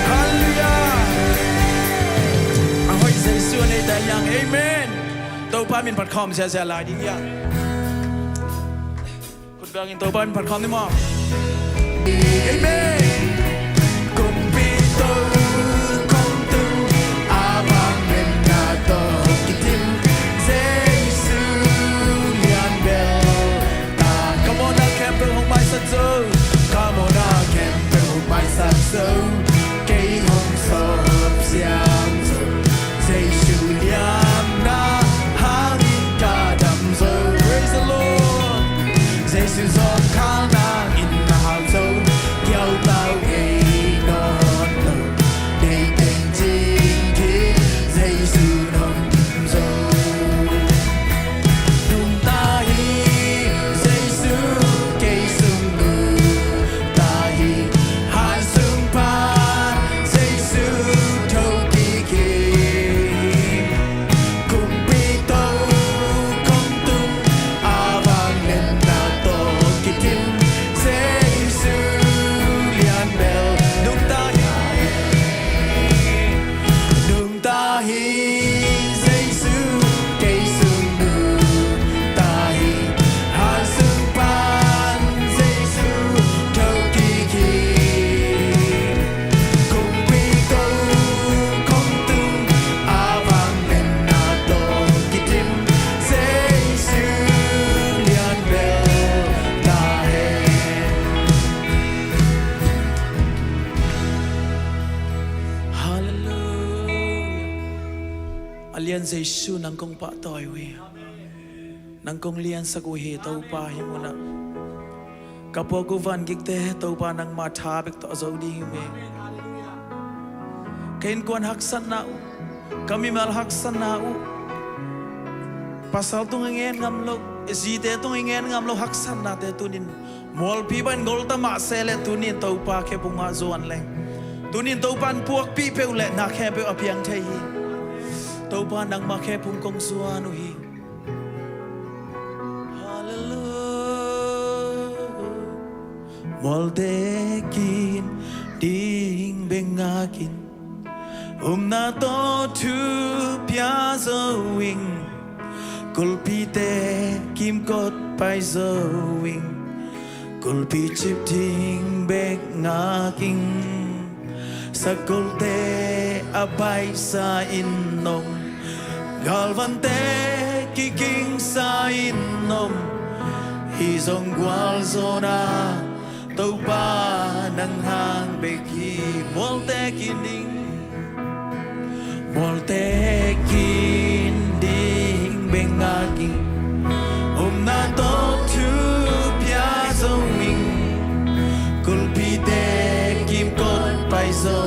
Halleluiah. A hoih Jesu a neite hiang. Amen. Topa min phat khawm ziahziah lai ding hiang. Khut bengin Topa min phat khawm ni maw? Amen. Kumpi to kong tung, a vang lemna tawh kidim, Jesu lian bel. Come on, a khempeuh hong maisak zo. Come on, a khempeuh hong maisak zo. Kei hong sawp siang zo. Jesu lianna hangin ka dam zo. Praise the Lord. Jesu zawngkhal nangin na hau zo. Kiautau ngei nawn lo. Nei teng cing hi Jesu nong zo. Nungta hi Jesu kei sung, nungta hi han sung pan Jesu thokik hi. Kumpi to kong tung, a vang lemna tawh kidim, Jesu lian bel. Nungta hi, nungta hi Jesu kei sung, nungta hi han sung pan Jesu thokik hi. Kumpi to kong tung, a vang lemna tawh kidim, Jesu lian bel ta hen. Halleluiah. A lian Jesu nang kong pahtawi uh hi. Nang kong liansak uh hi Topa, hih munah. Ka puak uh vangikte, Topa nangma tha bek tawh a zo ding hi uh hi. Ka innkuan haksatna uh, ka mimal haksatna uh, pasal tung i ngen ngam lo, zite tung i ngen ngam lo haksatnate tunin mualpi bangin golta mah se leh tunin Topa khephung ah zuan leng, tunin Topa in puakpih peuh leh na khempeuh a piang thei hi. Topa nangma khephung kong zuan uh hi. Halleluiah. Mualte kin ding bek ngakin, upna tawh thu pia zo ing. Kulpite kimkot pai zo ing. Kulpi cip ding bek ngak ing. Sakolte a baihsa in om, galvante kikingsa in om. Hih zong gualzawhna Topa nang hang bek hi. Mualte kin ding, mualte kin ding bek ngak ing. Upna tawh thu pia zo ing. Kulpite kimkot pai zo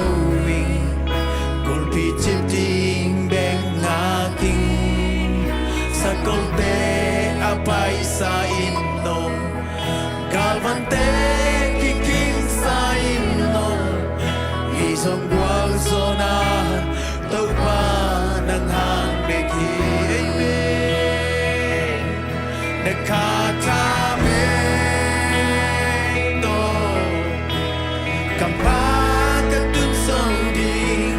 ing. Kulpi cip ding bek ngak ing. Sakolte a baihsa in om, galvante kikingsa in om. Hih zong gualzawhna Topa nang hang bek hi. Amen. Na khat tha bek tawh ka pha ka tun zo ding.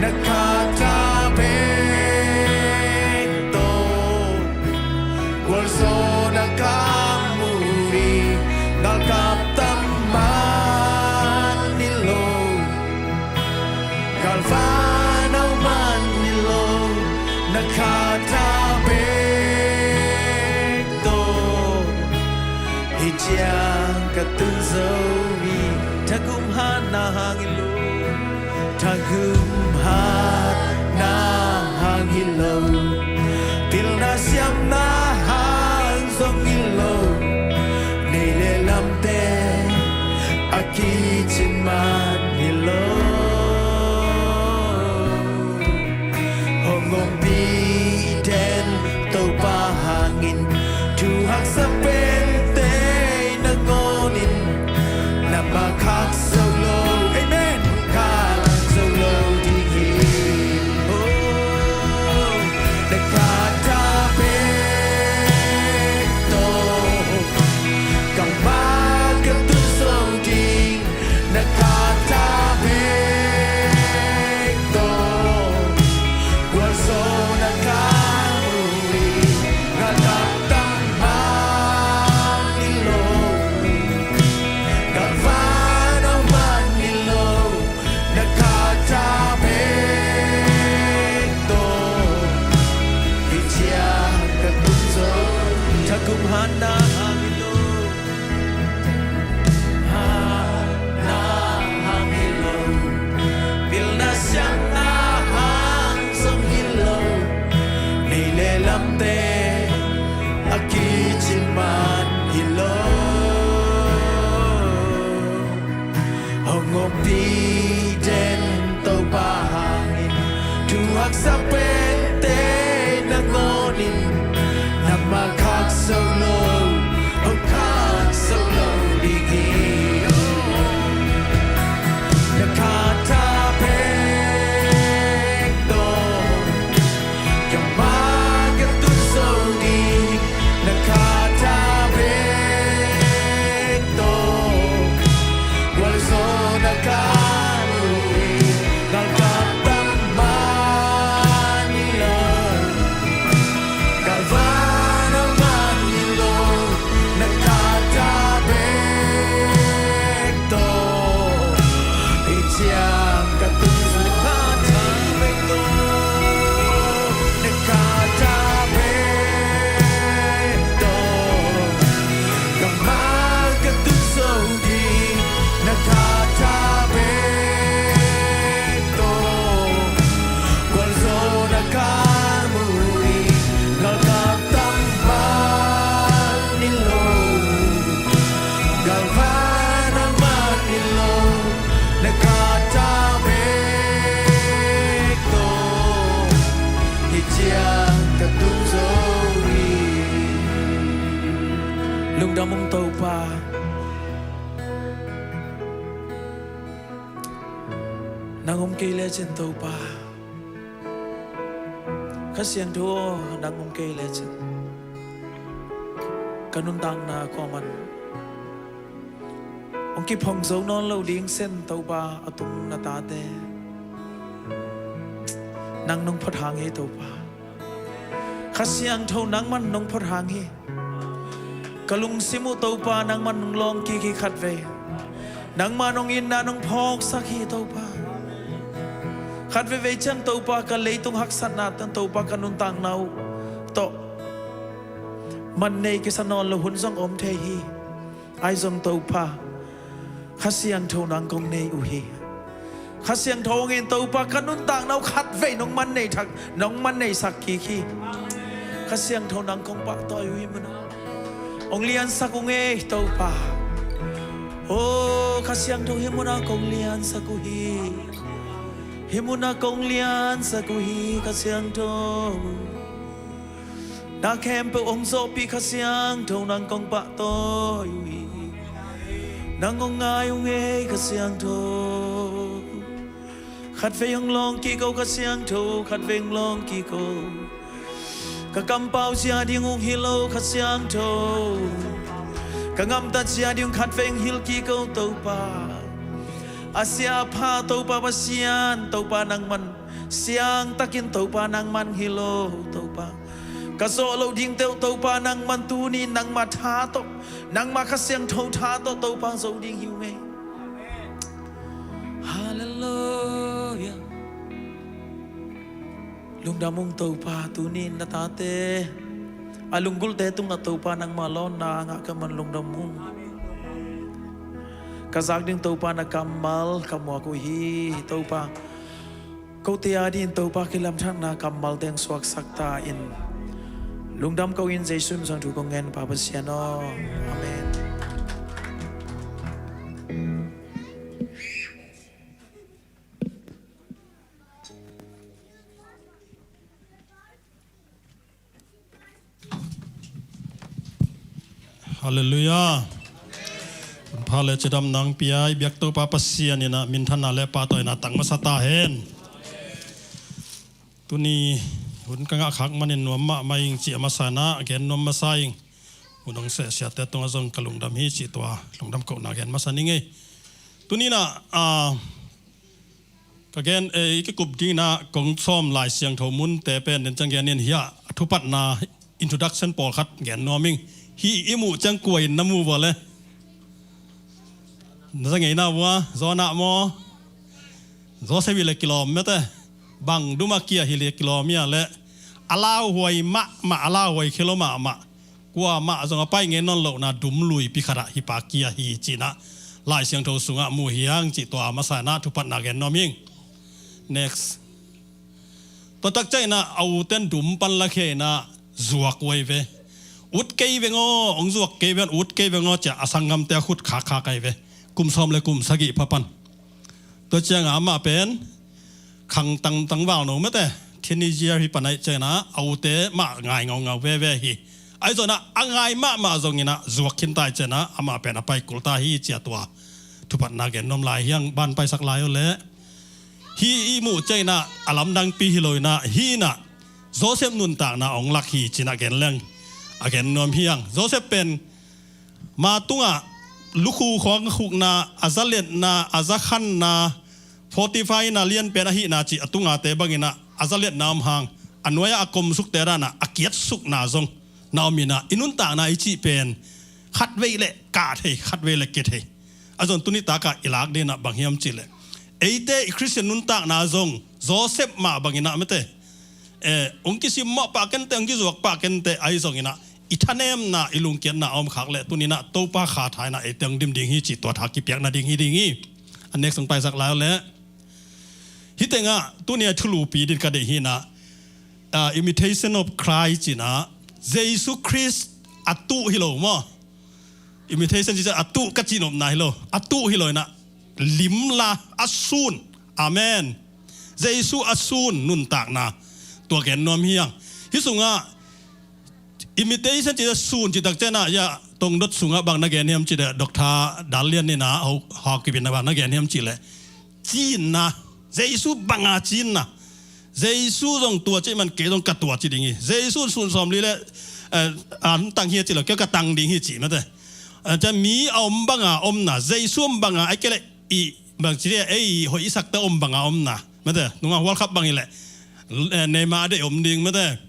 Na khat tha bek tawh gualzawhna ka mu hi. Galkap tam man hi lo, galvan au man hi lo. Na khat tha bek tawh hih ciang ka tun zo hi. Thagum hatna hang hi lo, thagum hatna hang hi lo. Pilna siamna hang zong hi lo. Nei le lamte a kicin man hi lo. Hong ompih den Topa hangin, thu haksa pente na ngawn Ka mung Topa, nang om kei lecin Topa, Kha Siangtho aw, nang om kei lecin ka nuntakna kuaman hong kiphong zo nawn lo ding sen Topa, a tung na tate nang nong phuthang hi Topa. Kha Siangtho nangman nong phuthang hi. Ka lungsim uh Topa nangman nong lawng kik hi khatvei. Nangmah nong itna nong phawksak hi Topa. Khat veivei ciang Topa ka leitung haksatna tang Topa ka nuntakna uh tawh man nei kisa nawn lo hun zong om thei hi. Ahi zong Topa, Kha Siangtho nang kong nei uh hi. Kha Siangtho hong in Topa ka nuntakna uh khatvei nong man nei thak, nong man neisak kik hi. Kha Siangtho nang kong pahtawi uh hi munah hong liansak uh ngei Topa. O Kha Siangtho hih munah kong liansak uh hi. Hih munah kong liansak uh hi Kha Siangtho. Na khempeuh hong zawhpih Kha Siangtho nang kong pahtawi uh hi. Nang hong ngai uh ngei Kha Siangtho. Khatvei hong lawng kik o Kha Siangtho, khatvei hong lawng kik o. Ka kampau zia ding hong hilh o Kha Siangtho. Ka ngamtat zia ding khatvei hong hilh kik o Topa. A sia a pha Topa Pasian, Topa nangman siangtakin Topa nangman hilh o Topa. Ka zawh loh dingte uh Topa nangman tuni nangma tha tawh, nangma Kha Siangtho tha tawh Topa zo ding hi uh ngei. Halleluiah. Lungdam ung Topa, tuni na tate a lunggulhte tungah Topa nangma lawnna ngah ka man lungdam ung. Ka zak ding Topa na kammal ka muak uh hi Topa. Kote a dingin Topa kilamdanna kammal teng suaksak ta in. Lungdam ko in Jesu min suang thu kong ngen Pa Pasian aw. Amen. Halleluiah. Hun pha le cidam nang pia i biak Topa Pasian in ah minthanna le pahtawina tang masa ta hen. Tuni hun ka ngah khak manin nuam mahmah ing ci a masa in ah gen nuam masa ing. Hun hong sehsiate tungah zong ka lungdam hi ci tua lungdam kohna gen masa ning ei. Tuni in ah, ah, ka gen, eh, i kikup ding in ah kong sawm Lai Siangtho munte pen den ciang gen in hiah a thupatna introduction pawlkhat gen nuam ing. Hih i muh ciang kua in na mu vua le? Na za ngeina vua, Jonah maw? Joseph hi le kilawm mete. Bang duma kia hi le kilawm ia le. A lauhuai mahmah, a lauhuai khelo mahmah. Kuamah zong a pai ngei nawn lohna dum luipi khatah hi pa kia hi ci in ah Lai Siangtho sungah mu hiang cih tua a masa in ah thupatna gen nuam ing. Next. Tua tak ciang in ah a uten dum pan lakhia in ah zuak uh ei ve. Ut kei veng aw, hong zuak kei veng, ut kei veng aw ci a a sanggamte a khut khakkhak ei ve. Kum sawm le kum sagih pha pan. Tua ciangah amah pen khang tangtang val no mete, teenager hi pan ahih ciangin ah a ute mah ngai ngaungau veve hi. Ahi zongin ah a ngai mahmah zongin ah zuak khin ta ahih ciangin ah amah pen a pai kul ta hi ci a tua thupatna gen nuam lai hiang ban paisak lai uh leh. Hih i muh ciangin ah a lamdangpi hi lo in ah hih in ah Joseph nuntakna hong lak hi ci in ah gen leng a gen nuam hiang. Joseph pen ma tungah lukhu khawng khukna, a zaletna, a zakhanna, fortify-na lianpen ahihna cih a tungate bangin ah a zaletna om hang, a nuai-ah a komsukte danah a kiatsukna zong na om in ah i nuntakna i cih pen khatvei le kah thei, khatvei le kia thei. A zong tuni takah i lak dingin ah bang hiam cih leh eite i Khristian nuntakna zong Joseph mah bangin ah mete, eh, hong kisimmawh pah kente, hong kizuak pah kente, ahi zongin ah i thanemna, i lungkiatna a om khak leh tuni in ah Topa kha tha in ah eite hong dim ding hi cih tua tha kipiakna ding hi ding hi. A next hong paisak lai uh leh hih tengah tuni a thulupi ding ka deih hi in ah, ah, imitation of Christ ci in ah Jesu Khrist a tuh hi lo maw? Imitation ci ciang a tuh ka cihnopna hi lo, a tuh hi lo in ah limla a sun. Amen. Jesu a sun nuntakna tua gen nuam hiang. Hih sungah imitation ci ciang sun ci tak ciangin ah, ya, tongdot sungah bang na gen hiam cih leh, Doctor Dal Lian in ah, hau, hau kipin ah bang na gen hiam cih leh, cinna, Jesu banga cinna. Jesu zong tua cih man kei zong ka tua cih ding hi. Jesu sun sawmli le, eh, an tang hi a cih lo, kei ka tang ding hi cih mate. Eh, cia mi a om banga omna, Jesu om banga, ai kei leh i bang ci dia, ei hoih i sakte om banga omna. Mate, nunga World Cup bang hi leh, eh, Neymar a deih om ding mate.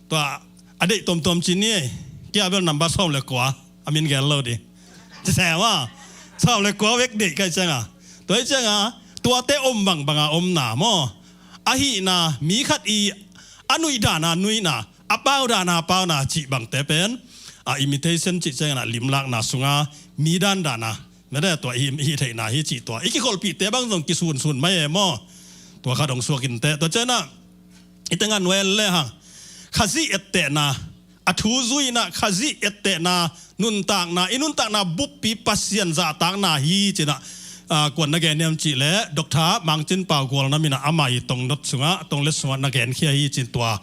Tua a deih tuamtuam ci ni ei. Kia bel number sawm le kua a min gel lo ding. Ci se ma. Sawm le kua vek deih kai cianga. Tua hi cianga, tuate om bang banga omna maw. Ahihna, mi khat i a nuih dana nuihna, a pau dana pauna cih bangte pen, a imitation cih ciangin ah limlakna sunga mi dan dana, mate, tua i, i theihna hi cih tua. I kikholhpihte bang zong kisunsun mai e maw. Tua khat hong suak inteh. Tua ciangin ah, i tengah nuai en le hang, Khazih ettehna, a thu zuihna, Khazih ettehna, nuntakna, i nuntakna buppi Pasian zahtakna hi ci-in ah, ah, kuan na gen hiam cih leh, Doctor Mang Cin Pau Gualnam in ah ama i tongdot sungah, tonglet sungah na genkhia hi ci-in tua.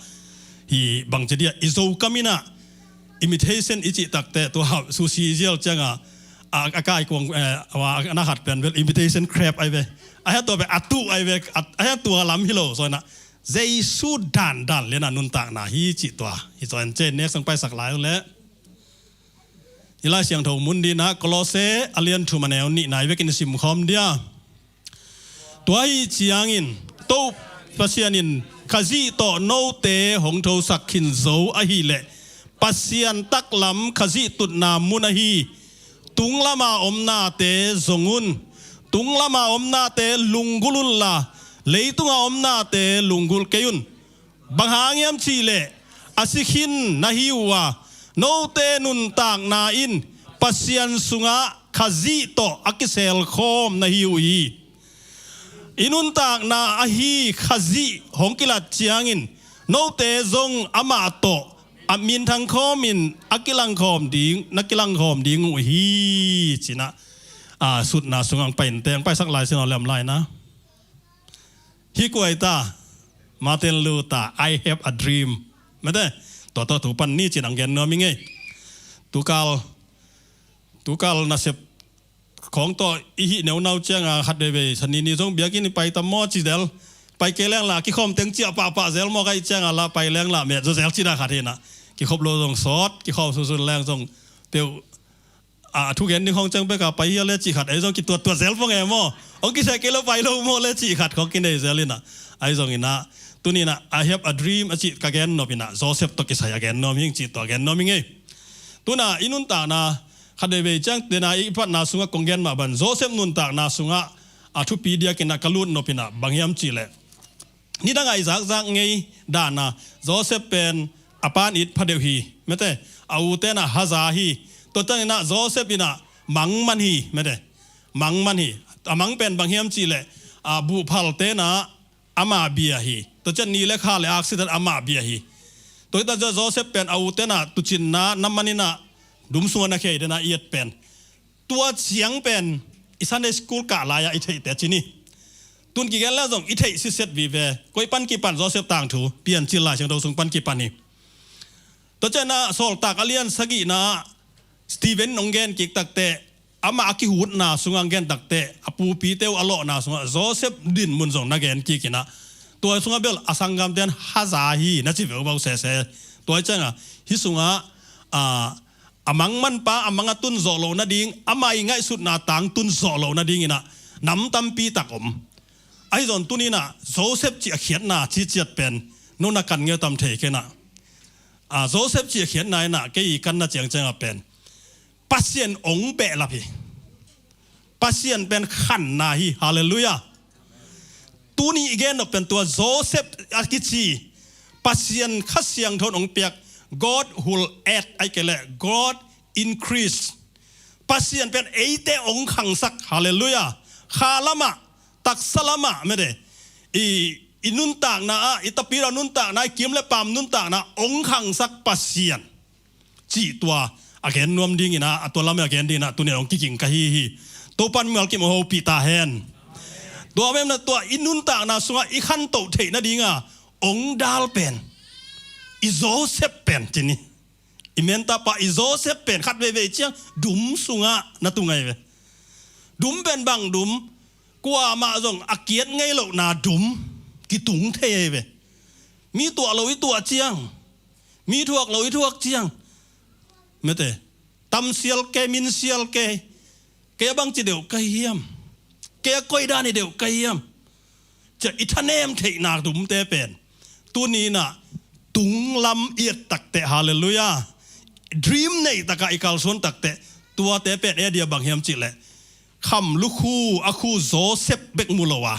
Hi bang ci dia, i Zokam in ah imitation i cih takteh tua sushi zial ciangah, a, a kai kuang, eh, a, a na khat pen bel imitation crab ai ve. A hia tua pen a tu ai ve, a, a hia tua lam hi lo, so na. Jesu dandan liana nuntakna hi cih tua. Hi tua en ce, next song paisak lai uh leh. Hi Lai Siangtho mun dina, Kolose a lian thum a neu nihna i vekin i simkhawm dia. Tua hi ciangin, Topa Pasian in Khazih tawh note hong thosak khin zo ahih leh, Pasian taklam Khazih tutna mun ahi, tung lama omnate zong un. Tung lama omnate lunggulh unla, leitunga omnate lunggulh kei un. Bang hang hiam cih leh, a si khin na hi uh a, note nuntakna in Pasian sungah Khazih tawh a kiselkhawm na hi uh hi. I nuntakna ahi Khazih hong kilat ciangin, note zong amah tawh a minthang khawmin a kilangkhawm ding, na kilangkhawm ding uh hi, ci-in ah, a, sutna sungah hong pai inteh, hong paisak lai sin aw, lem lai na. Hih kua hi ta, Martin Luther, "I have a dream." Mate, tua tawh tu pan ni ci-in hong gen nuam ing ei. Tukal, tukal nasep khawng tawh i hih neunau ciangah khat veivei, Sani ni zong biakinn i pai tam maw ci zel. Pai kei leng la, kikhawm teng ciah pahpah zel maw ka hih ciangah la, pai leng la, met zaw zel ci-in ah khat hi-in ah. Kikhop lo zong sawt, kikhawm sunsun leng zong peuh, a, thugen ding khawng ciang bek a pai hi a le cih khat, ahi zong kituattuat zel pong e maw. Hong kiseh kei lo pai lo maw le cih khat khawng kinei zel in ah. Ahi zongin ah, tuni-in ah, "I have a dream," a cih ka gen nop in ah, Joseph tawh kisai a gen nuam hi ing cih tua gen nuam ing ei. Tu-in ah, i nuntakna, khat veivei ciang, tena i patna sungah kong gen mah bang, Joseph nuntakna sungah, a thupi diakin ah ka lut nop in ah, bang hiam cih leh, nidang a i zakzak ngei dana, Joseph pen a pa'n it pha deuh hi, mate, a ute in ah haza hi. Tua tan in ah Joseph in ah mang man hi, mate, mang man hi. A mang pen bang hiam cih leh, a, buhphalte in ah amah bia hi. Tua ciang ni le kha le aksitan amah bia hi. Tua hi ta ciang Joseph pen a ute in ah tuucinna na man in ah dum sungah na khei den a i et pen. Tua ciang pen i Sunday school kah lai-ah i theihte ci ni. Tu-in kigen leng zong i theih sitset vive. Koi pan kipan Joseph tangthu Piancil Lai Siangtho sung pan kipan hi. Tua ciang ah Sawltak a lian sagihna ah Stephen in hong gen kik takteh, amah a kihutna sungah hong gen takteh, a pupite uh a lawhna sungah Joseph dinmun zong na gen kik in ah, tua sungah bel a sanggamte in haza hi na ci veu bau sese. Tua hi ciangah hih sungah, a, a mang manpa a mang a tun zawh loh nading, amah i ngaihsutna tang tun zawh loh nadingin ah nam tampi tak om. Ahi zong tuni-in ah Joseph cih a khiatna ciciat pen no na kan ngeu tam thei kei in ah. A, Joseph cih a khiatna in ah kei i kanna ciangciang ah pen Pasian hong behlap hi. Pasian pen khanna hi. Halleluiah. Tuni i gen nop pen tua Joseph a kici, Pasian Kha Siangtho in hong piak, God will add, ahih kei leh God increase. Pasian pen eite hong khangsak, halleluiah. Kha lamah, taksa lamah, mede, i, i nuntakna ah, i tapidaw nuntakna, i kim le pam nuntakna hong khangsak Pasian cih tua a gen nuam dingin ah, a tua lam a gen dingin ah tuni-in hong kiging ka hi hi. Topa'n mimal kim hong hopih ta hen. Tua mem na tua i nuntakna sungah i khantoh theih nadinga hong dal pen, i Joseph pen ci ni. I menta pa i Joseph pen khat veivei ciang dum sungah na tung ahi ve. Dum pen bang dum, kuamah zong a kiat ngei lohna dum kitung thei ahi ve. Mi tuah lo i tuah ciang, mi thuak lo i thuak ciang, mete, tamsial kei, minsial kei, kei a bangci deuh ka hi hiam? Kei a koidan hi deuh ka hi hiam? Cia i thanem theihna dumte pen tuni inah tunglam i et takteh, halleluiah, dream nei takah i kalsuan takteh, tuate pen e dia bang hiam cihleh, kham lukhu a khu Joseph bek mu lo a,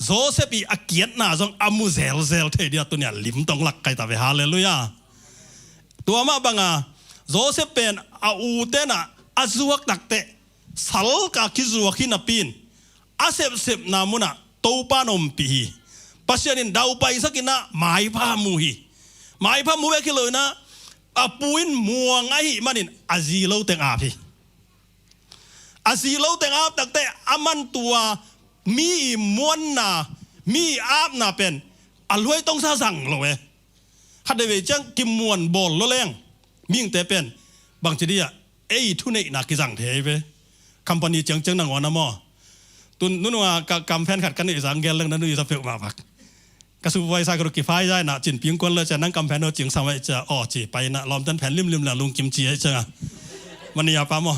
Joseph i a kiatna zong a mu zelzel thei dia tuni a limtong lak kai ta ve, halleluiah. Tua mah banga Joseph pen a u tenah a zuak takteh, salka kizuak hi napi in, a sepsepna munah Topa in ompih hi. Pasian in daupaisak inah maipha mu hi. Maipha mu bek hi lo inah a pu in muang ahih manin a zi lo teng ap hi. A zi lo teng ap takteh, a man tua mi i muanna, mi i apna pen a luai tongsa zang lo e. Khat veivei ciang kimuan bawl lo leng mihingte pen bangci dia ei thuneihna kizang thei ve. Company ciangciang nangawn a maw? Tun nununga ka kamphen khat ka neih zang gel leng na nui za peuhmah bak. Ka supervisor ka ruk kifai zai na cin pingkuan lo cia, nang kamphen ho cing samai cia, aw ci pai na lawmten phen limlim la lungkim ci ai cianga. Mania pa maw?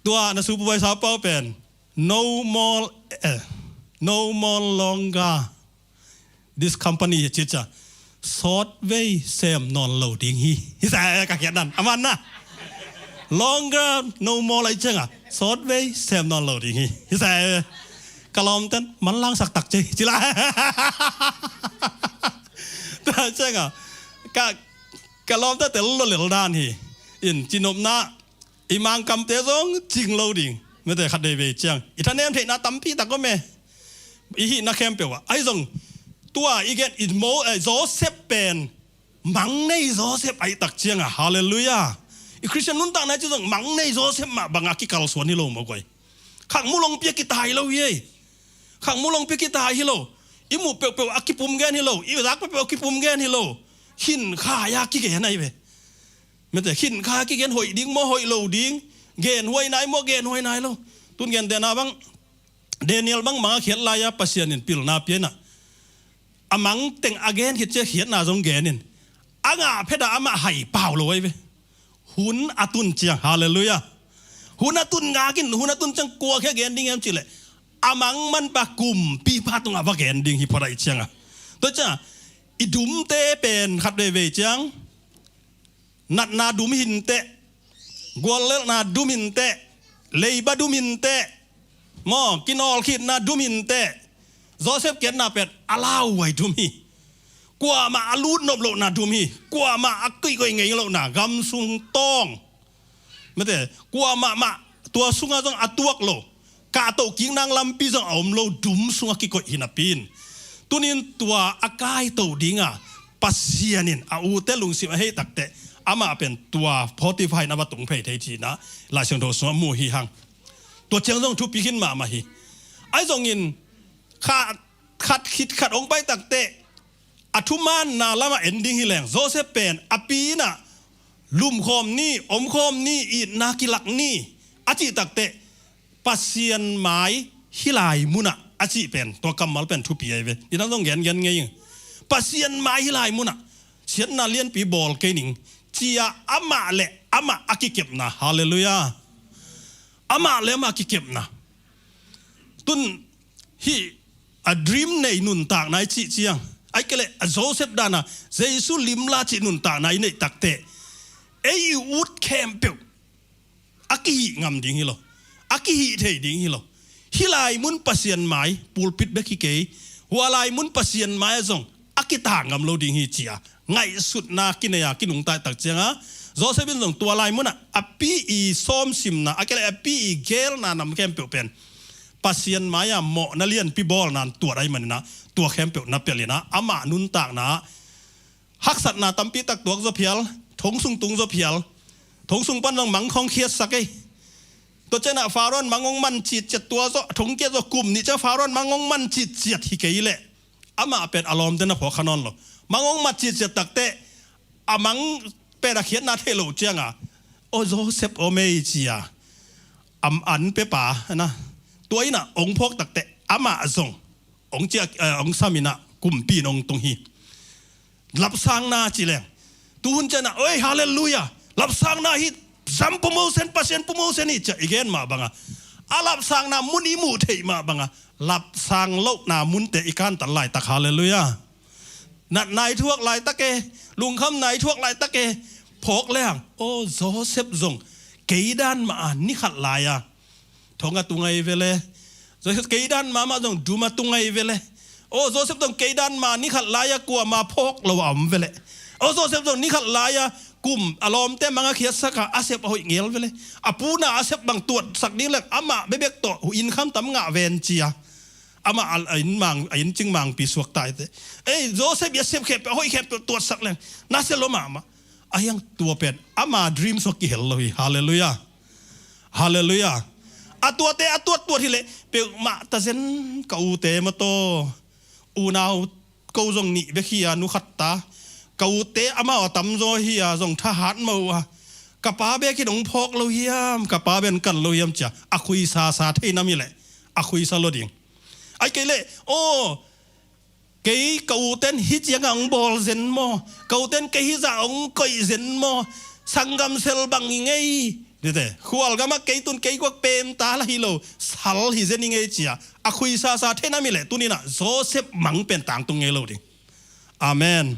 Tua na supervisor pau pen no more, eh, no more longer this company hi cicia. Sawtvei sem nawn lo ding hi. Hi sa e ka khiat dan a man na. Longer no more lai cianga sawtvei sem nawn lo ding hi. Hi sa e ka lawmten manlangsak tak ci ci la. Tua cianga ka ka lawmte tel lo lel dan hi. In cinopna i Mangkamte zong cing lo ding. Mete khat veivei ciang i thanem theihna tampi tak om e. I hihna khempeuh ah ahi zong tua i gen i mo, eh, Joseph pen mang nei Joseph ahi tak cianga, halleluiah. I Khristian nuntakna i ci zong mang nei Joseph mah banga kikalsuan hi lo maw guai. Khak mu longpi a kitai lo hi ei. Khak mu longpi a kitai hi lo. I muh peuhpeuh a kipum gen hi lo. I zak peuhpeuh a kipum gen hi lo. Khinkhai a kigen ahi ve. Mete khinkhai a kigen, hoih ding maw hoih lo ding, genhuai nai maw genhuai nai lo. Tun gentehna bang Daniel bang manga khiat lai-a Pasian in pilna pia inah a mang teng a gen khit cia khiatna zong gen in a ngah phet a amah hai pau lo ahi ve. Hun a tun ciang, halleluiah, hun a tun ngakin hun a tun ciang kua khia gen ding em cihleh a mang manpa kumpipa tungah va gen ding hi phot ahi cianga. Tua cianga i dumte pen khat veivei ciang natna dum hinteh, guallelhna dum hinteh, leiba dum hinteh, maw kinawlkhitna dum hinteh. Joseph kiatna pen a lauhuai dum hi. Kuamah a lutnop lohna dum hi. Kuamah a kuihkoih ngei lohna gamsung tawng. Mete kuamah mah tua sunga zong a tuak lo, kahtoh kiknang lampi zong a om lo dum sunga kikoih hi napi in, tunin tua a kaitoh dinga Pasian in a ute lungsim a hei takteh amah pen tua Potiphar in a va tung phei thei cihna Lai Siangtho sungah mu hi hang. Tua ciang zong thupi khin mahmah hi. Ahi zongin kha khat khit khat hong pai takteh a thumaanna lamah en ding hi leng Joseph pen a pi inah lumkhawm ni, omkhawm ni, itna kilak ni a cih takteh Pasian mai hih lai munah a cih pen tua kammal pen thupi ahi ve. Nidang zong gengen ngei ing. Pasian mai hih lai munah siatna lianpi bawl kei ning cia amah le amah a kikepna. Halleluiah. Amah le amah a kikepna. Tun hih a dream nei nuntakna i cih ciang, ahih kei leh a Joseph dana Jesu limla cih nuntakna i neih takteh ei i ut khempeuh a kihih ngam ding hi lo, a kihih thei ding hi lo. Hih lai mun Pasian mai, pulpit bek hi kei, hua lai mun Pasian mai ah zong a kitak ngam lo ding hi ci-a ngaihsutna kinei a kinungta tak cianga Joseph in zong tua lai munah a pi i sawmsimna, a kei leh a pi i gelna nam khempeuh pen Pasian mai-a mawhna lianpi bawlna in tuat ahih maninah tua khempeuh na pelhinah amah nuntakna ah haksatna tampi tak tuak zaw phial, thong sung tung zaw phial, thong sung pan zong mang khong khiatsak ei. Tua cianah Faro in mang hong man citciat tua zaw, thong kiat zaw kum nih ciang Faro in mang hong man citciat hi kei leh amah pen a lawmte na phawk kha nawn lo. Mang hong mat citciat takteh a mang pen a khiatna thei lo cianga, "O Joseph aw mei," cia, am an pepa na, tua ina ong phawk takteh amah zong ong cia, eh, ong sam ina kumpi in ong tung hi. Lapsangna ci leng, tuhun ciana, "Oi, halleluiah, lapsangna hi, zam promotion, Pasian promotion hi," cia i gen mah banga, a lapsangna mun i muh theih mah banga, lapsang lohna munte i kantan laitak, halleluiah. Natna i thuak laitak e, lungkhamna i thuak laitak e, phawk lehang, "O Joseph zong kei dan mah a ni khat lai-a thong a tung ahi vele. Joseph kei dan mahmah zong dum a tung ahi vele. O Joseph zong kei dan mah ni khat lai-a kuama phawk lo a om vele. O Joseph zong ni khat lai-a kum a lawmte mang a khiatsaka a sep a hoih ngel vele. A puna a sep bang tuatsak ding leng amah bebek tawh hu inn khamtam ngah ven," cia amah a, a inn mang, a inn cing mangpi suakta i te. "Ei, Joseph i a sep khempeuh, a hoih khempeuh tuatsak leng na sia lo mahmah." Ahiang tua pen ama dream sua kihel lo hi. Halleluiah. Halleluiah. A tuate a tuattuat hileh, "Peuhmah tazen ka ute mataw, unau ko zong nih bek hi-a nu khat ta, ka ute amau a tamzaw hi-a zong thahat mah uh a, ka pa bekin ong phawk lo hiam, ka pa ben kan lo hiam," cia a khuisasa thei nam hileh a khuisa lo ding. Ai kei leh, "O, kei ka uten hi cianga ong bawl zen maw? Ka uten kei hi zah ong koih zen maw? Sanggam sel bang i ngei," nite, "khualgama kei tun kei guak pemta la hi lo, sal hi zen i ngei," cia a khuisasa thei nam hileh, tunina Joseph mang pen tangtung ngei lo ding. Amen.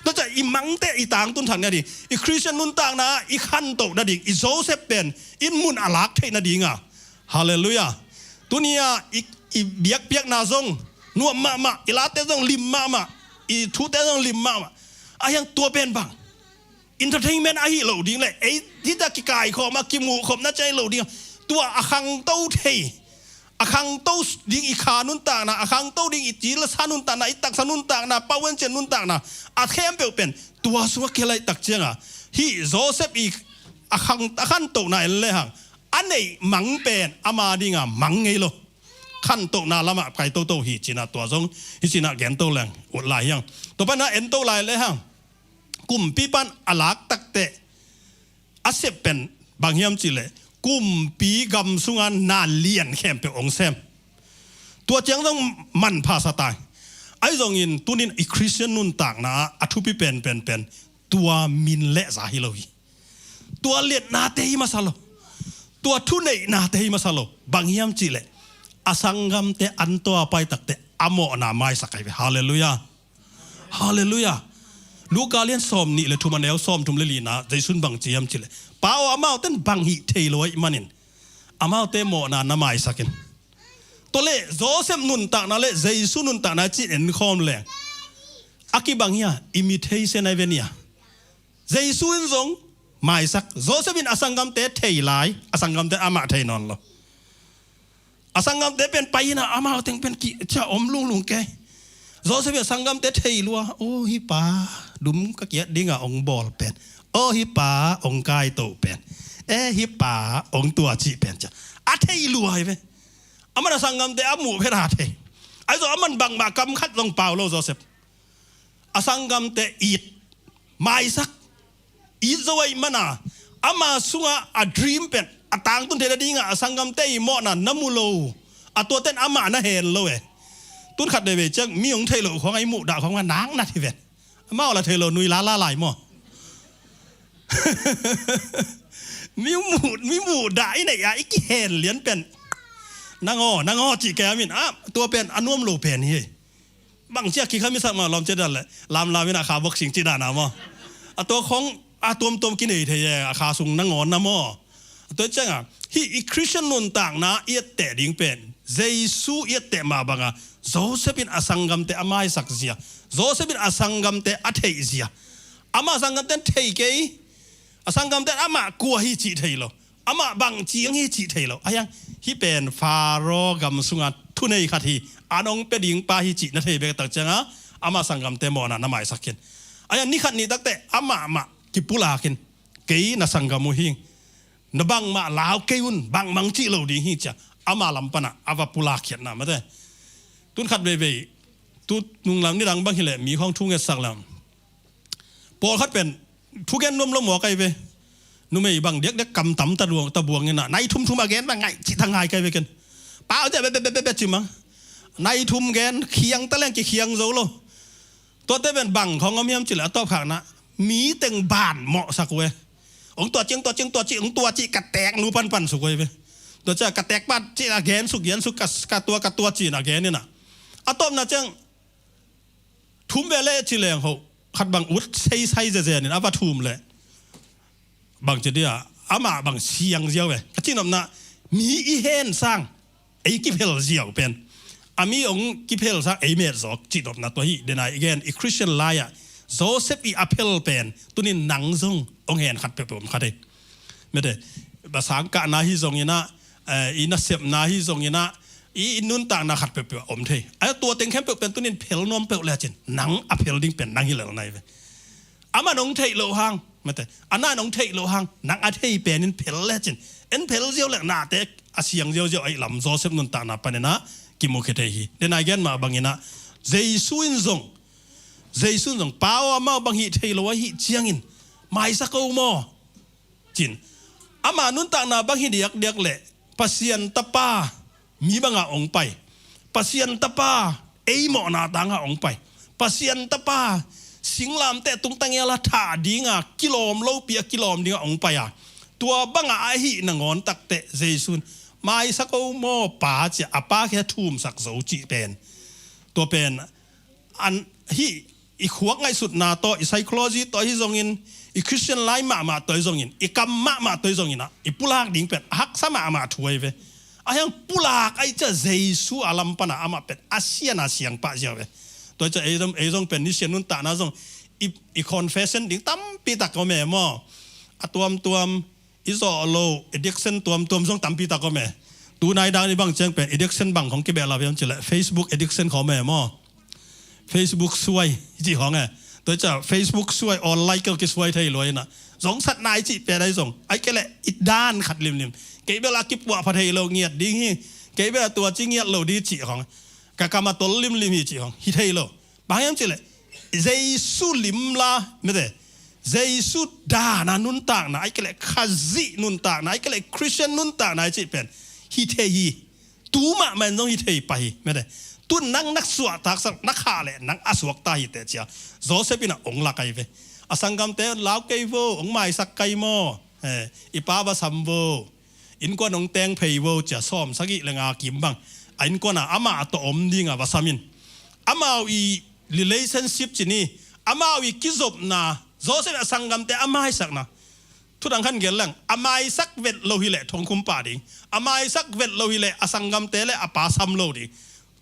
Tua cia i mangte i tangtun thak nading, i Christian nuntakna i khantoh nading, i Joseph pen in mun a lak theih nadinga. Halleluiah. Tunia i, i biakpiakna zong nuam mahmah, i late zong lim mahmah, i thute zong lim mahmah. Ahiang tua pen bang entertainment ahi lo ding leh, ei hita kikaikhawm a kimuhkhopna cia ahi lo ding. Tua a khangto thei, a khangto ding i kha nuntakna, a khangto ding i cilsa nuntakna, i taksa nuntakna, pawan cian nuntakna, a khempeuh pen tua sua kia laitak cianga, hih Joseph i a khang, a khantohna en lehang, a neih mang pen ama dinga mang ngei lo. Khantohna lamah kai toto hi cina tua zong hi cina gento leng ut lai hiang. Tua pana ento lai lehang, kumpi pan a lak takteh a sep pen bang hiam cihleh, kumpi gam sunga na lian khempeuh ong sem. Tua ciang zong manpha sa tai. Ai zongin tunin i Christian nuntakna a thupi pen pen pen tua min le za hi lo hi. Tua liatnate hi masa lo. Tua thuneihnate hi masa lo. Bang hiam cihleh, a sanggamte an tua pai takteh a mawhna maisak ai ve. Halleluiah. Halleluiah. Luka lian sawm nih le thum a neu sawm thum le lina, Jesu'n bang ci hiam cihleh, "Pa aw, amauten bang hih thei lo ahih manin amaute mawhna na maisak in." Tua leh Joseph nuntakna le Jesu nuntakna ci en khawm leng, a kibang hia, imitation ai ve nia. Jesu in zong maisak, Joseph in a sanggamte thei lai, a sanggamte amah thei nawn lo. A sanggamte pen pai ina amau teng pen ki cia om lunglung kei. Joseph in a sanggamte thei lua, "O hih pa, dum ka kiat dinga ong bawl pen. O hih pa, ong kaito pen. E hih pa, ong tua cih pen," cia a thei lua hi ve. Aman a sanggamte a muh phet a thei. Ai zong aman bangmah kam khat zong pau lo Joseph. A sanggamte it, maisak, it zo ahih mana, ama sunga a dream pen a tangtun theihna dinga a sanggamte i mawhna na mu lo. A tuaten amah na hen lo e. Tun khat veivei ciang mi hong theih loh khong a i muh dah khong a nak nat hi ven. Amau la thei lo nui lala lai maw? Mi muh, mi muh dah i neih a i kihen lian pen. Nang aw, nang aw cih kei a min a tua pen a nuam lo pen hi. Bang cia kikha misak mah lawm cia dan le lamlam in a kha boxing cih dan a maw? A tua khong a tuamtuam kinei thei e, a kha sung nangawn na maw? A tua cianga hih i Christian nuntakna i etteh ding pen Jesu i etteh mah banga Joseph in a sanggamte a maisak zia, Joseph in a sanggamte a theih zia. Ama sanggamte thei kei, a sanggamte amah kua hi cih thei lo. Amah bang ciang hi cih thei lo. Ahiang hih pen Pharaoh gam sunga thunei khat hi, an ong pia ding pa hi cih na thei bek tak cianga ama sanggamte mawhna na maisak khin. Ahiang ni khat ni takteh amah mah kipulak khin. "Kei na sanggam uh hing. Na bangmah lau kei un, bangmang cih lo ding hi," cia ama lam pana a va pulak khiatna mate. Tun khat veivei, tu nunglam nidang bang hileh mi khawng thu ngetsak lam. Pawlkhat pen Thugen nuam lo maw kai ve. Numei bang diakdiak kam tam ta buang, ta buang ina, nai thum thum a gen bang ngai ci ta ngai kai ve ken. Pau te be be be be be ci mang. Nai thum gen khiang ta leng ki khiang zo lo. Tua te ben bang khong om hiam ci le a tawp khak na. Mi teng ban mawh sak ve. Ong tua cing tua cing tua cing ong tua ci ka tek nu pan pan suk ve. Tua ci ka tek pat ci a gen suk gen suk ka, ka tua ka tua ci na gen ina. A tawp na ceng thum ve le ci leng ho. Khat bang ut sei sai ze ze nin a va thum le. Bang ci dia, ama bang siang ziau ve. Ka ci nopna, mi i hen sang, ei kiphel ziau pen. A mi ong kiphel sang, ei met zawk ci nopna tua hi. Dena i gen, i Christian lai ah. Joseph i a phel pen, tunin nang zong, ong hen khat peuhpeuh om khat ei. Mete, ba sang kahna hi zong ina, eh, i nasepna hi zong ina, i, i nuntakna khat peuhpeuh om thei. A tua teng khempeuh pen tunin phel nuam peuh le cin, nang a phel ding pen, nang hi lel nai ve. Ama nong theih loh hang, mete, a na nong theih loh hang, nang a thei pen in phel le cin. En phel ziau le nate a siang ziau ziau aih lam Joseph nuntakna panina kimu khe thei hi. Dena i gen mah bangina, Jesu in zong, Jesu in zong, pau amau bang hih thei lo ahi ciangin, maisak o maw? Cin. Ama nuntakna bang hi diakdiak le, Pasian tapa, mi banga ong pai. Pasian tapa, ei mawhna tanga ong pai. Pasian tapa, singlamteh tungtang iala thah dinga, kilawm lopi a kilawm dinga ong pai a. Tua banga ahi nangawn takteh, Jesu in, maisak o maw pa cia, a pa khia thumsak zo cih pen. Tua pen, an hi i khuak ngaihsutna tawh, i psychology tawh hi zongin, i Christian lai mahmah tawh hi zongin, i kam mahmah tawh hi zongin ah, i pulak ding pen, a haksa mahmah thu ahi ve. A hiang pulak ahi cia Jesu a lam pana amah pen, a sian a siang pah ziau ve. Tua cia ei zong, ei zong pen, ni sian nuntakna zong, i, i confession ding tampi tak om e maw. A tuamtuam, i zawh lo, addiction tuamtuam zong tampi tak om e. Tunai dan i bang ciang pen, addiction bang khong kibeh la viam cileh, Facebook addiction khong om e maw. Facebook suai, ci khong e. Tua cia, Facebook suai, online keu kisuai thei luai na. Zong sat nai ci pe dai zong. Ai ke le, i dan khat limlim. Kei bel a kipuah pha thei lo ngiat ding hi. Kei bel a tua ci ngiat lo di ci khong. Ka kam a tol limlim hi ci khong. Hi thei lo. Bang hiam cileh, Jesu limla, mete, Jesu dana nuntakna, ai kele Khazih nuntakna, ai kele Christian nuntakna, ai cih pen, hi thei hi, tu mahmah in zong hi thei pah hi, mete, tu nang nak suahtaksak, nak khah le, nang a suakta hi teh cia, Joseph in a ong lak ai ve, a sanggamte lau kei vo, ong maisak kai maw, eh, i pa va sam vo, innkuan hong teng phei vo cia sawm sagih le nga kim bang. A innkuan a amah a tawh om dinga va sam in. Amau i relationship ci ni. Amau i kizopna. Joseph a sanggamte a maisakna. Thudang khan gel lang. A maisak vet lo hileh thongkhum pah ding. A maisak vet lo hileh a sanggamte le a pa sam lo ding.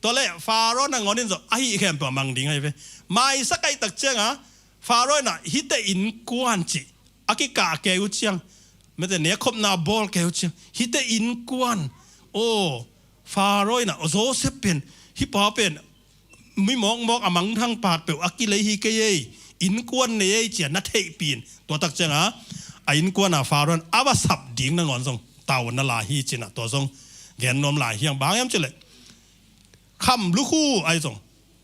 Tua le Pharaoh nangawn in zong a hih khempeuh a mang ding ahi ve. Maisak ahi tak cianga Pharaoh in a hihte innkuan cih a kikah kei uh ciang, mete ne khopna bawl kei uh ciang, hihte innkuan, aw, Pharaoh in a, aw, Joseph pen, hih pa pen mi mawkmawk a mangthang pat peuh a kilei hi kei ei, innkuan nei ei cia na theihpih in, tua tak cianga a innkuan a Pharaoh in a va sap ding nangawn zong tau na lai hi cin a, tua zong gen nuam lai hiang. Bang hiam cileh, kham lukhu ai zong,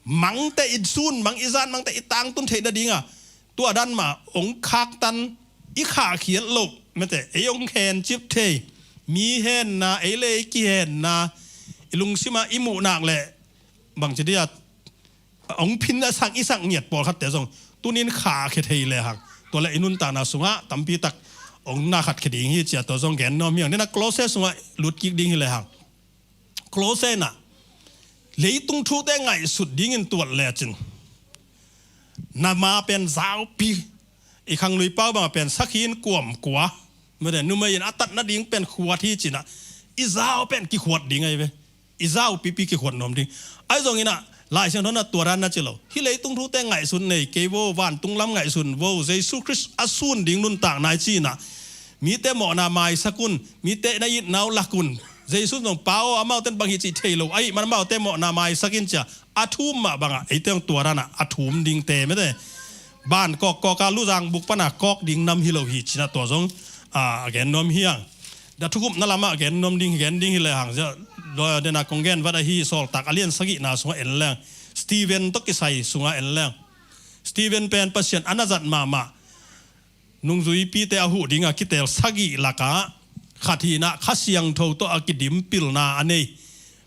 mangte i sun, mang i zan, mangte i tangtun theih nadinga, tua dan mah ong khaktan, i khahkhiat loh, mete, ei ong khencip thei, mi henna, ei le ei kihenna, i lungsima i muhnak le, bangci dia, ong phin a sak, i sak ngiat pawlkhatte zong, tunin khahkhia thei le hang, tua le i nuntakna sungah tampi tak ong na khat khia ding hi cia, tua zong gen nuam hiang. Dena Kolose sungah lutkik ding hi le hang. Kolose na, leitung thute ngaihsut dingin tuat lecin, na ma pen zaupi, i khanglui pau bang pen sakhi in kuamkua, mete numei in a tat nading pen khuat hi cina, i zau pen kikhuat ding ahi ve, i zau pipi kikhuat nuam ding. Ahi zongin a, Lai Siangtho na tua dan na ci lo. Hih leitung thute ngaihsun nei kei vo, vantung lam ngaihsun vo, Jesu Khrist a sun ding nuntakna i cina. Mite mawhna maisak un, mite na itna uh lak un. Jesu zong pa aw, amaute in bang hi cih thei lo. Ahi man amaute mawhna maisak in cia. A thum mah bangah, eite hong tua danah, a thum dingte mete. Ban kawkkawk a luzang buk pana kawk ding nam hi lo hi cina tua zong, a, a gen nuam hiang. Da thukhupna lamah gen nuam ding, gen ding hi le hang zia. Dena kong gen vat ahi Sawltak a lian sagihna sungah en leng. Stephen tawh kisai sungah en leng. Stephen pen Pasian a na zat mahmah. nungzuipite a huh dinga kiteel sagih lakah khat hi-in ah Kha Siangtho tawh a kidim pilna a nei.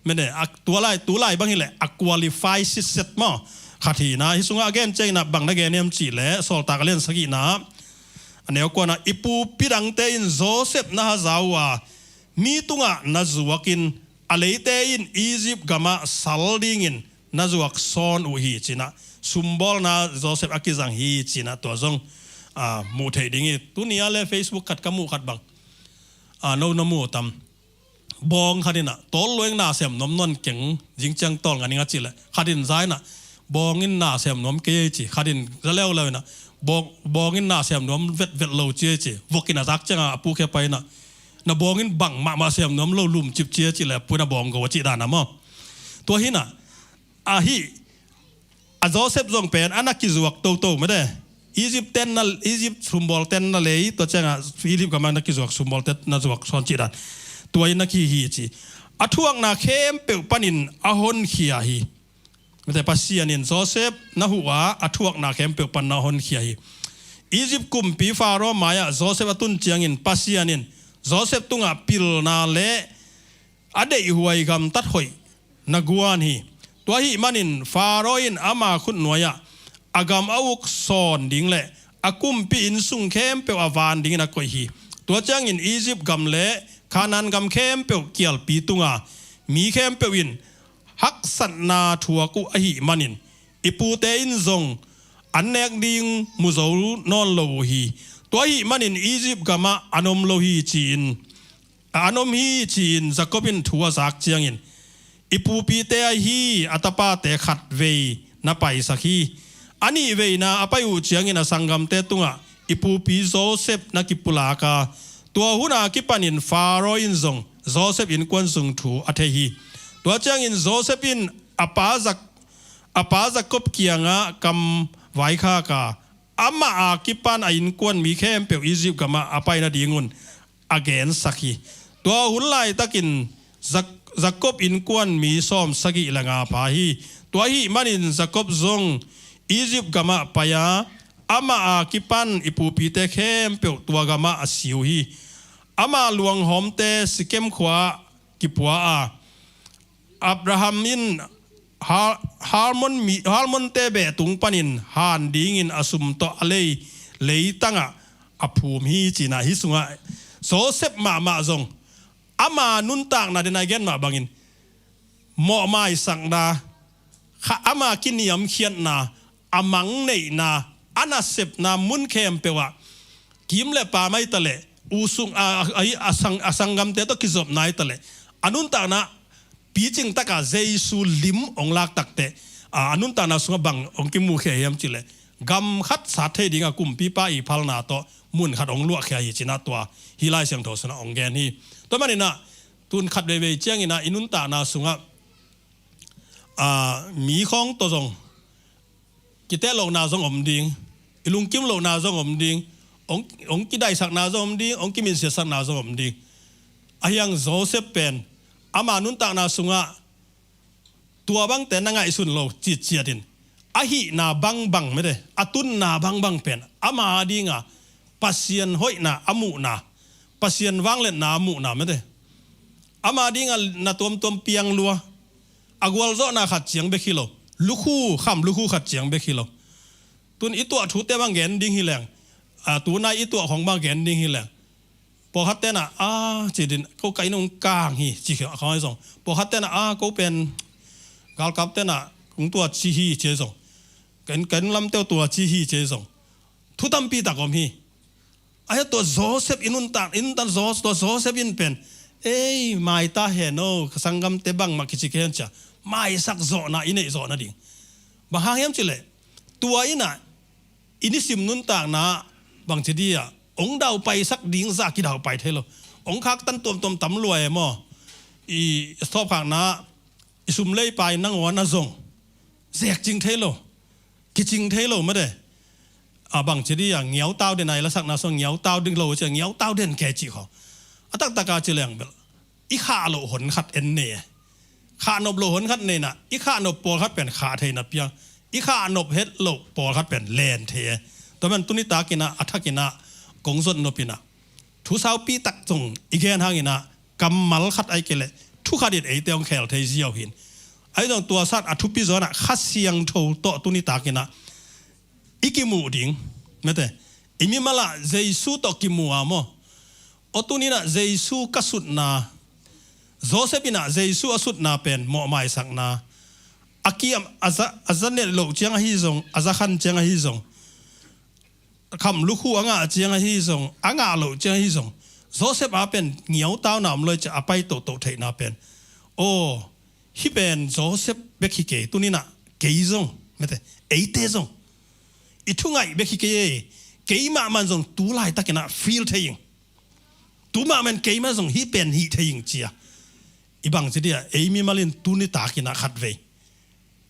Mene, a, tua lai, tu lai bang hileh a qualify sitset maw. Khat hi-in ah, hih sungah a gen ciangin ah bang na gen hiam cih leh, Sawltak a lian sagihna, a neu kuana, i pupi dangte in Josef na haza uh a, mi tungah na zuakin, a leite in Egypt gamah sal dingin na zuak sawn uh hi ci-in ah, sumbawlna Josef a kizang hi ci-in ah, tua zong, ah, muh theih ding hi. Tuni-a le Facebook khat ka muh khat bang, ah, no na muh tam. Bawng khat in ah, tawl lueng na sem nuam nawn keng, zing ciang tawl ngan ing a cih leh, khat in za in ah, bawng in na sem nuam kei ei ci, khat in za leuleu in ah, bawng, bawng in na sem nuam vetvet lo ci ei ci, vok in a zak ciangah a pukhia pai in ah, na bawng in bang mahmah sem nuam lo, lumcip ci ei ci leh, a pu in ah bawng go a cih dan ah maw. Tua hi-in ah, ahi, a Josef zong pen a na kizuak toto mete. Egypt ten na, Egypt sumbawl ten na lei, tua ciangah Egypt gamah na kizuak sumbawl ten na zuak sawn cih dan. Tua in na kihi ci. A thuakna khempeuh panin a honkhia hi. Mete, Pasian in Josef na huh a, a thuakna khempeuh pan na honkhia hi. Egypt kumpi Faro mai-ah Josef a tun ciangin Pasian in Josef tungah pilna le a deihhuai gamtat hoih na guan hi. Tua ahih manin Faro in ama khutnuai-ah a gam a uk sawn ding le a kumpi inn sung khempeuh a van dingin a koih hi. Tua ciangin Egypt gam le Kanaan gam khempeuh kialpi tunga mi khempeuh in haksatna thuak uh ahih manin i pute in zong an nek ding mu zo nawn lo uh hi. Tua ahih manin Egypt gamah an om lo hi ci-in, an om hi ci-in Jakob in thu a zak ciangin, i pupite ahi a tapate khatvei na paisak hi. A nihveina a pai uh ciangin a sanggamte tungah i pupi Josef na kipulak a, tua hun a kipanin Faro in zong Josef innkuan sung thu a thei hi. Tua ciangin Josef in a pa Zak-, a pa Jakob kiangah kam vaikhak a, amah a kipan a innkuan mi khempeuh Egypt gamah a pai nadingun a gensak hi. Tua hun laitakin Zak-, Jakob innkuan mi sawm sagih le nga pha hi. Tua ahih manin Jakob zong Egypt gamah pai a, amah a kipan i pupite khempeuh tua gamah a si uh hi. Ama luanghawmte Sikem khua-ah kipua a, Abraham in Har-, Harmon mi, Harmonte beh tung panin han dingin a sum tawh a lei, leitangah a phum hi ci-in ah, hih sungah Josef mahmah zong ama nuntakna den a i gen mah bangin mawhmaisakna, kha-, ama kiniamkhiatna, a mangneihna, a nasepna mun khempeuh ah kim le pam ahi taleh, u sung, a, a, a, a sang, a sanggamte tawh kizopna ahi taleh, a nuntakna picing takah Jesu lim hong lak takteh, a, a nuntakna sungah bang hong kimukhia hiam cih leh, gam khat sat thei dingah kumpipa ihphalna tawh mun khat hong luahkhia hi ci-in ah tua hih Lai Siangtho sungah hong gen hi. Tua manin ah tun khat veivei ciangin ah i nuntakna sungah, a, mi khawng tawh zong kiteh lohna zong om ding, i lungkim lohna zong om ding, hong, hong kidaisakna zong om ding, hong kiminsiasakna zong om ding. Ahi hang Josef pen ama nuntakna sungah tua bangte na ngaihsun lo citciat in, a hihna bangbang mete, a tunna bangbang pen ama dinga Pasian hoihna a muhna, Pasian vangliatna a muhna mete. Ama dinga na tuamtuam piang lua, a gualzawhna khat ciang bek hi lo, lukhu kham lukhu khat ciang bek hi lo. Tun i tuah thute bang gen ding hi leng, a, tunai i tuah khong bang gen ding hi leng, pawlkhat tenah, a, ci din, ko ka inn hong kang hi ci khong ahi zong, pawlkhat tenah, a, ko pen galkap tenah kong tua ci hi ci ahi zong, ka inn, ka inn lamteu tua ci hi ci ahi zong, thu tampi tak om hi. Ahi tua Josef i nuntak, i nuntak Jos-, tua Josef in pen, ei, maita hen o, ka sanggamte bangmah kici kei hen cia, maisak zawhna i neih zawh nading. Bang hang hiam cih leh, tua in ah i nisim nuntakna bangci dih ah hong daupaisak ding zah kidaupai thei lo. Hong khaktan tuamtuam tam lua e maw. I, i thawpkhakna, i sum lei pai nangawn a zong zekcing thei lo, kicing thei lo mate. A bangci dih a ngiautau den a i lasakna sung ngiautau ding lo ci a ngiautau den kei cih khaw. A taktak a ci leng bel i khah loh hon khat en nei e. Khah nop loh hon khat nei na, i khah nop pawlkhat pen khah thei na piang, i khah nop het loh pawlkhat pen len thei e. Tua man tuni takin a, a thakin a kong zot nop inah, thu saupi tak zong i gen hang inah, kammal khat ahih kei leh thu khat in eite hong khel thei ziau hi. Ahi zong tua sangin a thupi zaw inah Kha Siangtho tawh tuni tak inah i kimuh ding, mete, i mimal ah Jesu tawh kimuh a maw. Aw, tuni inah Jesu ka sutna, Joseph inah Jesu a sutna pen mawhmaisakna, a kiam, a za, a za nelh loh ciang ahi zong, a za khan ciang ahi zong, kham lukhu a ngah ciang ahi zong, a ngah loh ciang ahi zong, Joseph a pen ngiautauna om lo-in ciah a pai tohtoh theihna pen, aw, hih pen Joseph bek hi kei, tuni inah kei zong, mete, eite zong i thungaih bek hi kei e. Keimah man zong tu laitak inah feel thei ing. Tu mahmah in keimah zong hih pen hih thei ing ci-a i bang ci dih a, ei mimal in tuni tak inah khatvei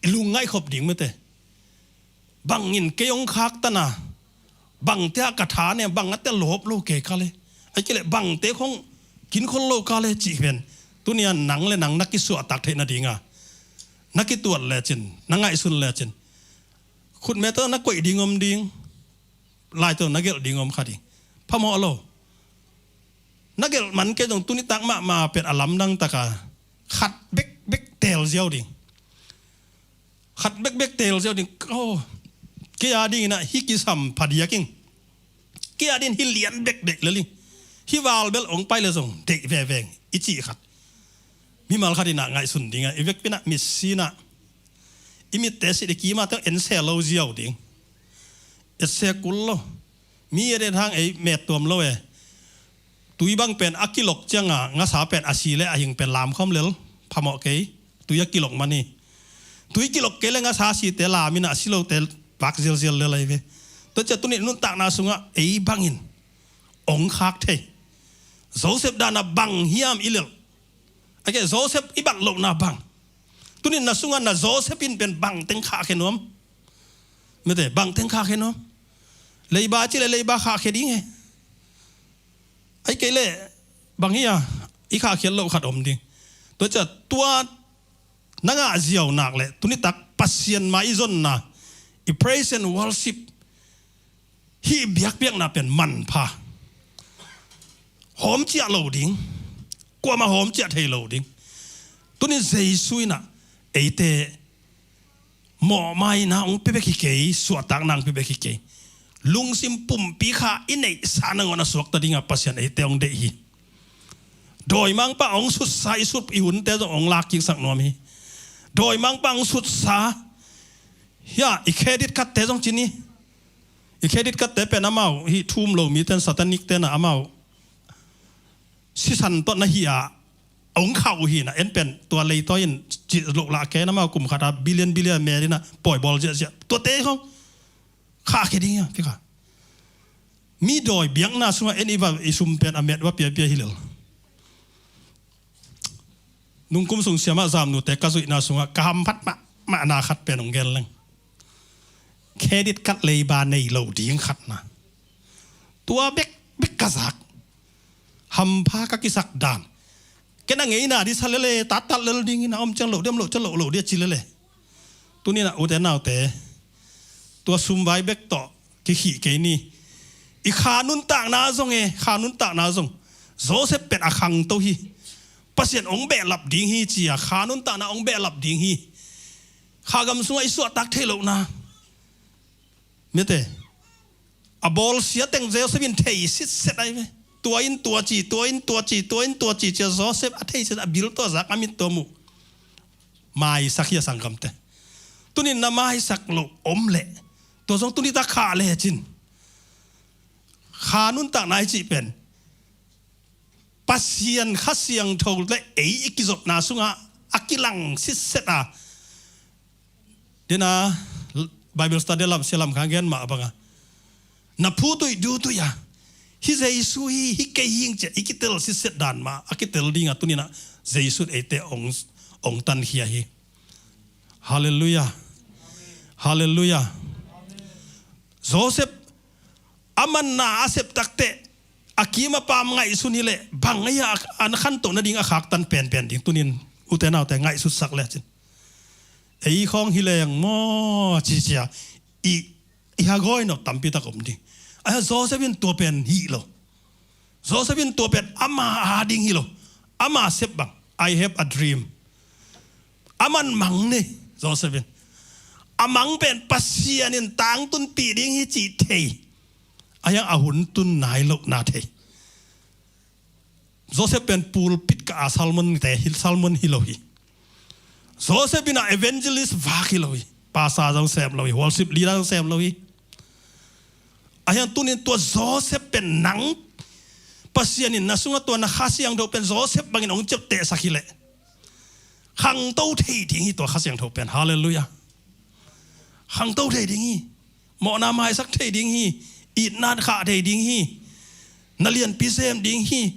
i lungngaih khop ding, mete. Bang in kei hong khaktan a, bangte ah ka tha ne, bang a te lawp lo kei ka le, ahih kei leh bangte khong kinkhol lo ka le cih pen, tuni a nang le nang na kisuahtak theih nading a, na kituat lecin, na ngaihsun lecin, khutme tawh na koih ding om ding, lai tawh na gelh ding om kha ding. Phamawh lo. Na gelh man kei zong tuni tak mahmah pen a lamdang tak a, khat bekbek teel ziau ding. Khat bekbek teel ziau ding. Aw, kei a ding inah hih kisam phadiak ing. Kei a ding hih lian bek deih lel ing. Hih val bel hong pai le zong deih veve ing, i cih khat. Mimal khat inah ngaihsun ding a, i vekpi inah mitsi inah i mitte sit, i kim a te en se lo ziau ding. Et se kul lo. Mi et et hang ei met tuam lo e. Tui bang pen a kilok ciang a ngasa pen a si le a hing pen lam khawm lel, phamawh kei. Tui a kilok man hi. Tui kilok kei le ngasa site lam inah a si lote vak zialzial lel ahi ve. Tua ciah tuni nuntakna sungah ei bang in hong khak thei. Joseph dan a bang hiam i lelh, ahih kei leh Joseph i bat lohna bang. Tuni na sungah na Joseph in pen bang teng khahkhia nuam? Mete, bang teng khahkhia nuam? Leiba ci le leiba khahkhia ding e. Ahih kei leh bang hi a, i khahkhiat loh khat om ding. Tua ciah tua na ngah ziau nak leh tuni tak Pasian mai i zonna, i praise and worship, hih biakpiakna pen manpha. Hawm ciah lo ding. Kuamah hawm ciah thei lo ding. Tuni Jesu inah eite mawhmaina hong pia bek hi kei, suahtakna hong pia bek hi kei. Lungsim pumpi kha i neihsa nangawn a suakta ding a Pasian eite hong deih hi. Dawimangpa hong sutsa i sut i hunte zong hong lakkiksak nuam hi. Dawimangpa hong sutsa, hia, i credit card-te zong ci ni. I credit card-te pen amau hih thu um lo mite in, satanic-te in amau sisan tawh na hih a hong khauh uh hi inah, en pen tua leitawi in cih loh lah kei in amau kum khat a billion billion mel inah pawi bawl ziahziah. Tuate khong khahkhia ding hia, pi kha. Mi dawi biakna sungah en i va, i sum pen a met va piapia hi lel. Nungkum sung siamah zamnute ka zuihna sungah ka hamphat mahmahna khat pen hong gen leng. Credit card leiba nei lo ding khatna. Tua bekbek ka zak. Hampha ka kisak dan. Ken a ngeina dih sa lele, tattat lel ding inah om ciang loh dih, om loh ciang loh loh dih a ci lele. Tuni inah ute naute, tua sumvai bek tawh kikhih kei ni. I kha nuntakna zong e, kha nuntakna zong Joseph pen a khangto hi. Pasian hong behlap ding hi ci-a kha nuntakna hong behlap ding hi. Kha gam sungah i suahtak theih lohna, mete, a bawlsia teng Joseph in thei sitset ahi ve. Tua in tua ci, tua in tua ci, tua in tua ci, cia Joseph a thei sitset, a bil tawh a zak, a mit tawh a muh. Maisak hi a, sanggamte. Tuni in na maisak loh om leh, tua zong tuni tak khah lecin, kha nuntakna i cih pen Pasian Kha Siangtho le ei i kizopna sungah a kilang sitset a, dena Bible study lam sia lam kha gen mah banga, na phu tuih du tuih a, hih Jesu hi, hih kei hi ing ci-a i kitel sitset dan mah a kitel ding a, tuni inah Jesu in eite hong, hong tankhia hi. Halleluiah. Halleluiah. Joseph a manna a sep takteh, a kim a paam ngaihsun hi leh bang ahi a, a na khantoh nading a khaktan penpen ding, tuni in ute naute ngaihsutsak lecin. Ei khawng hi leng maw ci cia i, i hagawi nop tampi tak om ding. Ahi Joseph in tua pen hi lo. Joseph in tua pen ama a ding hi lo. Ama sep bang, "I have a dream." Aman mang nei, Joseph in. A mang pen Pasian in tangtunpih ding hi cih thei. Ahi hang a hun tun nai lohna thei. Joseph pen pulpit ka a sermon te hi, sermon hi lo hi. Joseph in a evangelist vak hi lo hi. Pastor zong sem lo hi. Worship leader zong sem lo hi. Ahi hang tunin tua Joseph pen nang Pasian in na sungah tua na Kha Siangtho pen Joseph bangin hong ciaptehsak hi leh khangto thei ding hi tua Kha Siangtho pen. Halleluiah. Khangto thei ding hi. Mawhna maisak thei ding hi. Itna khah thei ding hi. Na lianpi sem ding hi.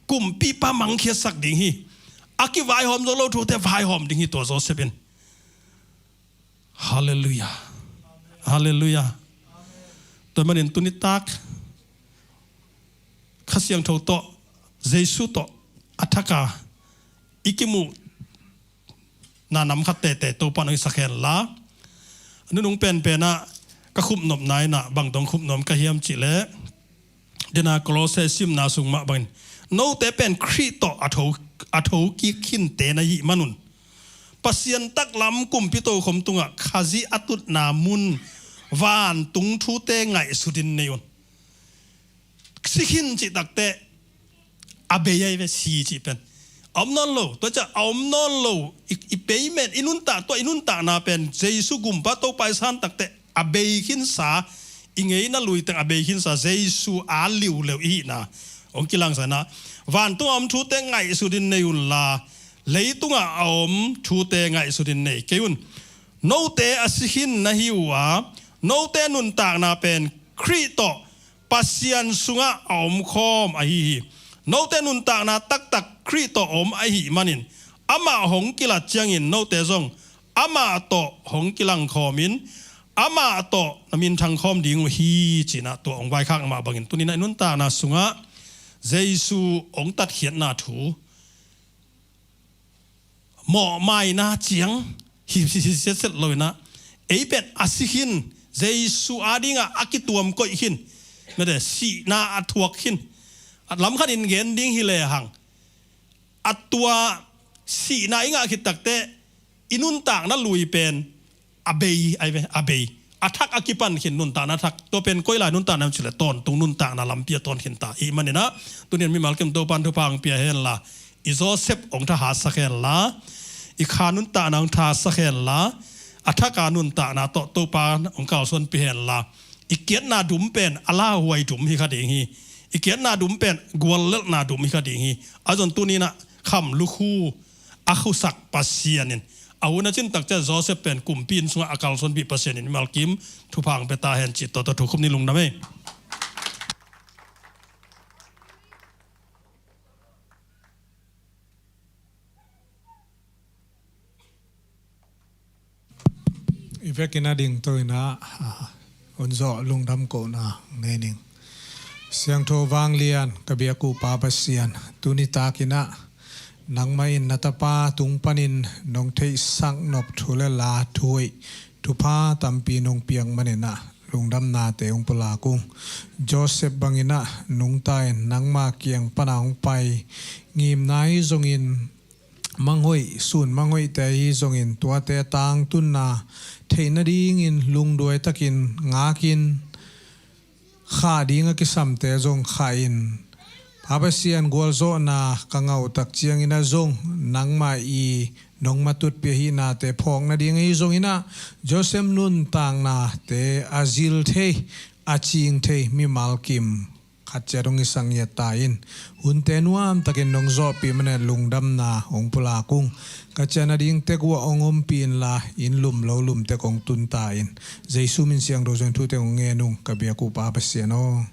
Kumpipa mangkhiatsak ding hi. A kivaihawm zo lo thute vaihawm ding hi tua Joseph in. Halleluiah. Halleluiah. Tua manin tuni tak Kha Siangtho tawh, Jesu tawh a thak a i kimuh na nam khat tete Topa nong hisak hen la. Nunung penpen ah ka khupnopna in ah bang dong khupnop ka hiam cih leh, dena Kolose simna sung mah bangin, note pen Khrih tawh a tho, a tho kik khinte na hih manun, Pasian taklam kumpi tokhom tungah Khazih a tutna mun vantung thute ngaihsutin nei un. Si khin cih takteh a bei ahi ve, si cih pen a om nawn lo. Tua ciah a om nawn lo. I, i payment, i nuntak, tua i nuntakna pen Jesu gumpa Topa i san takteh a bei khinsa, i ngeina lui teng a bei khinsa Jesu a liuleu i hihna hong kilangsa in ah, vantung a om thute ngaihsutin nei unla, leitungah a om thute ngaihsutin nei kei un. Note a si khin na hi uh a, note nuntakna pen Khrih tawh Pasian sungah a omkhawm ahi hi. Note nuntakna taktak Khrih tawh a om ahih manin, amah hong kilat ciangin note zong amah tawh hong kilangkhawmin, amah tawh na minthangkhawm ding uh hi, ci-in ah tua hong vaikhak mah bangin tuni-in ah i nuntakna sungah Jesu hong tatkhiatna thu mawhmaina ciang hi, hi, hi, setset lo-in ah, ei pen a si khin, Jesu adingah a kituam koih khin, mete sihna a thuak khin. A lamkhatin gen ding hi lehang, a tua sihna i ngah khit takteh i nuntakna lui pen a bei, ahi ve, a bei. A thak a kipan khin nuntakna thak. Tua pen koi lai nuntakna hiam cih leh tawntung nuntakna lampi a tawn khin ta. Ahih manin ah, tuni-in mimal kim Topa'n thupha hong pia hen la, i Joseph hong thahatsak hen la, i kha nuntakna hong thahatsak hen la, a thak a nuntakna tawh Topa'n hong kalsuanpih hen la, i kiatna dum pen a lauhuai dum hi kha ding hi. I kiatna dum pen guallelhna dum hi kha ding hi. A zon tuni-in ah kham lukhu a khusak Pasian in a hun a cin tak ciang Joseph pen kumpi inn sungah a kalsuanpih Pasian in mimal kim thupha hong pia ta hen cih tawh tawh thu khup ni, lungdam ei. I vekin a dingto-in ah, ah, hun zawh lungdam kohna nei ning. Siangtho vanglian ka biak uh Pa Pasian, tuni takin ah nangmah in na tapa tung panin nong theihsak nop thu le la thuhoih thupha tampi nong piak manin ah lungdamnate hong pulak ung. Joseph bangin ah nungta in nangma kiang pan a hong pai ngimna ahi zongin, manghoih, sun manghoihte ahi zongin tuate tangtunna theih nadingin lungduai takin ngakin khah ding a kisamte zong khah in, Pa Pasian gualzawhna ka ngah uh tak ciangin ah zong nangmah i nong matutpih ahihnate phawk nading ahi zongin ah Joseph nuntaknate a zil thei, a cing thei mimal kim khat ciat hong hisak ngiat ta in, hunte nuamtakin nong zawhpih manin lungdamna hong pulak ung. Ka ciah nading tek uh ah hong ompih inla, inn lum lo lum tek hong tun ta in. Jesu min siangtho zong thute hong ngen ung, ka biak uh Pa Pasian aw.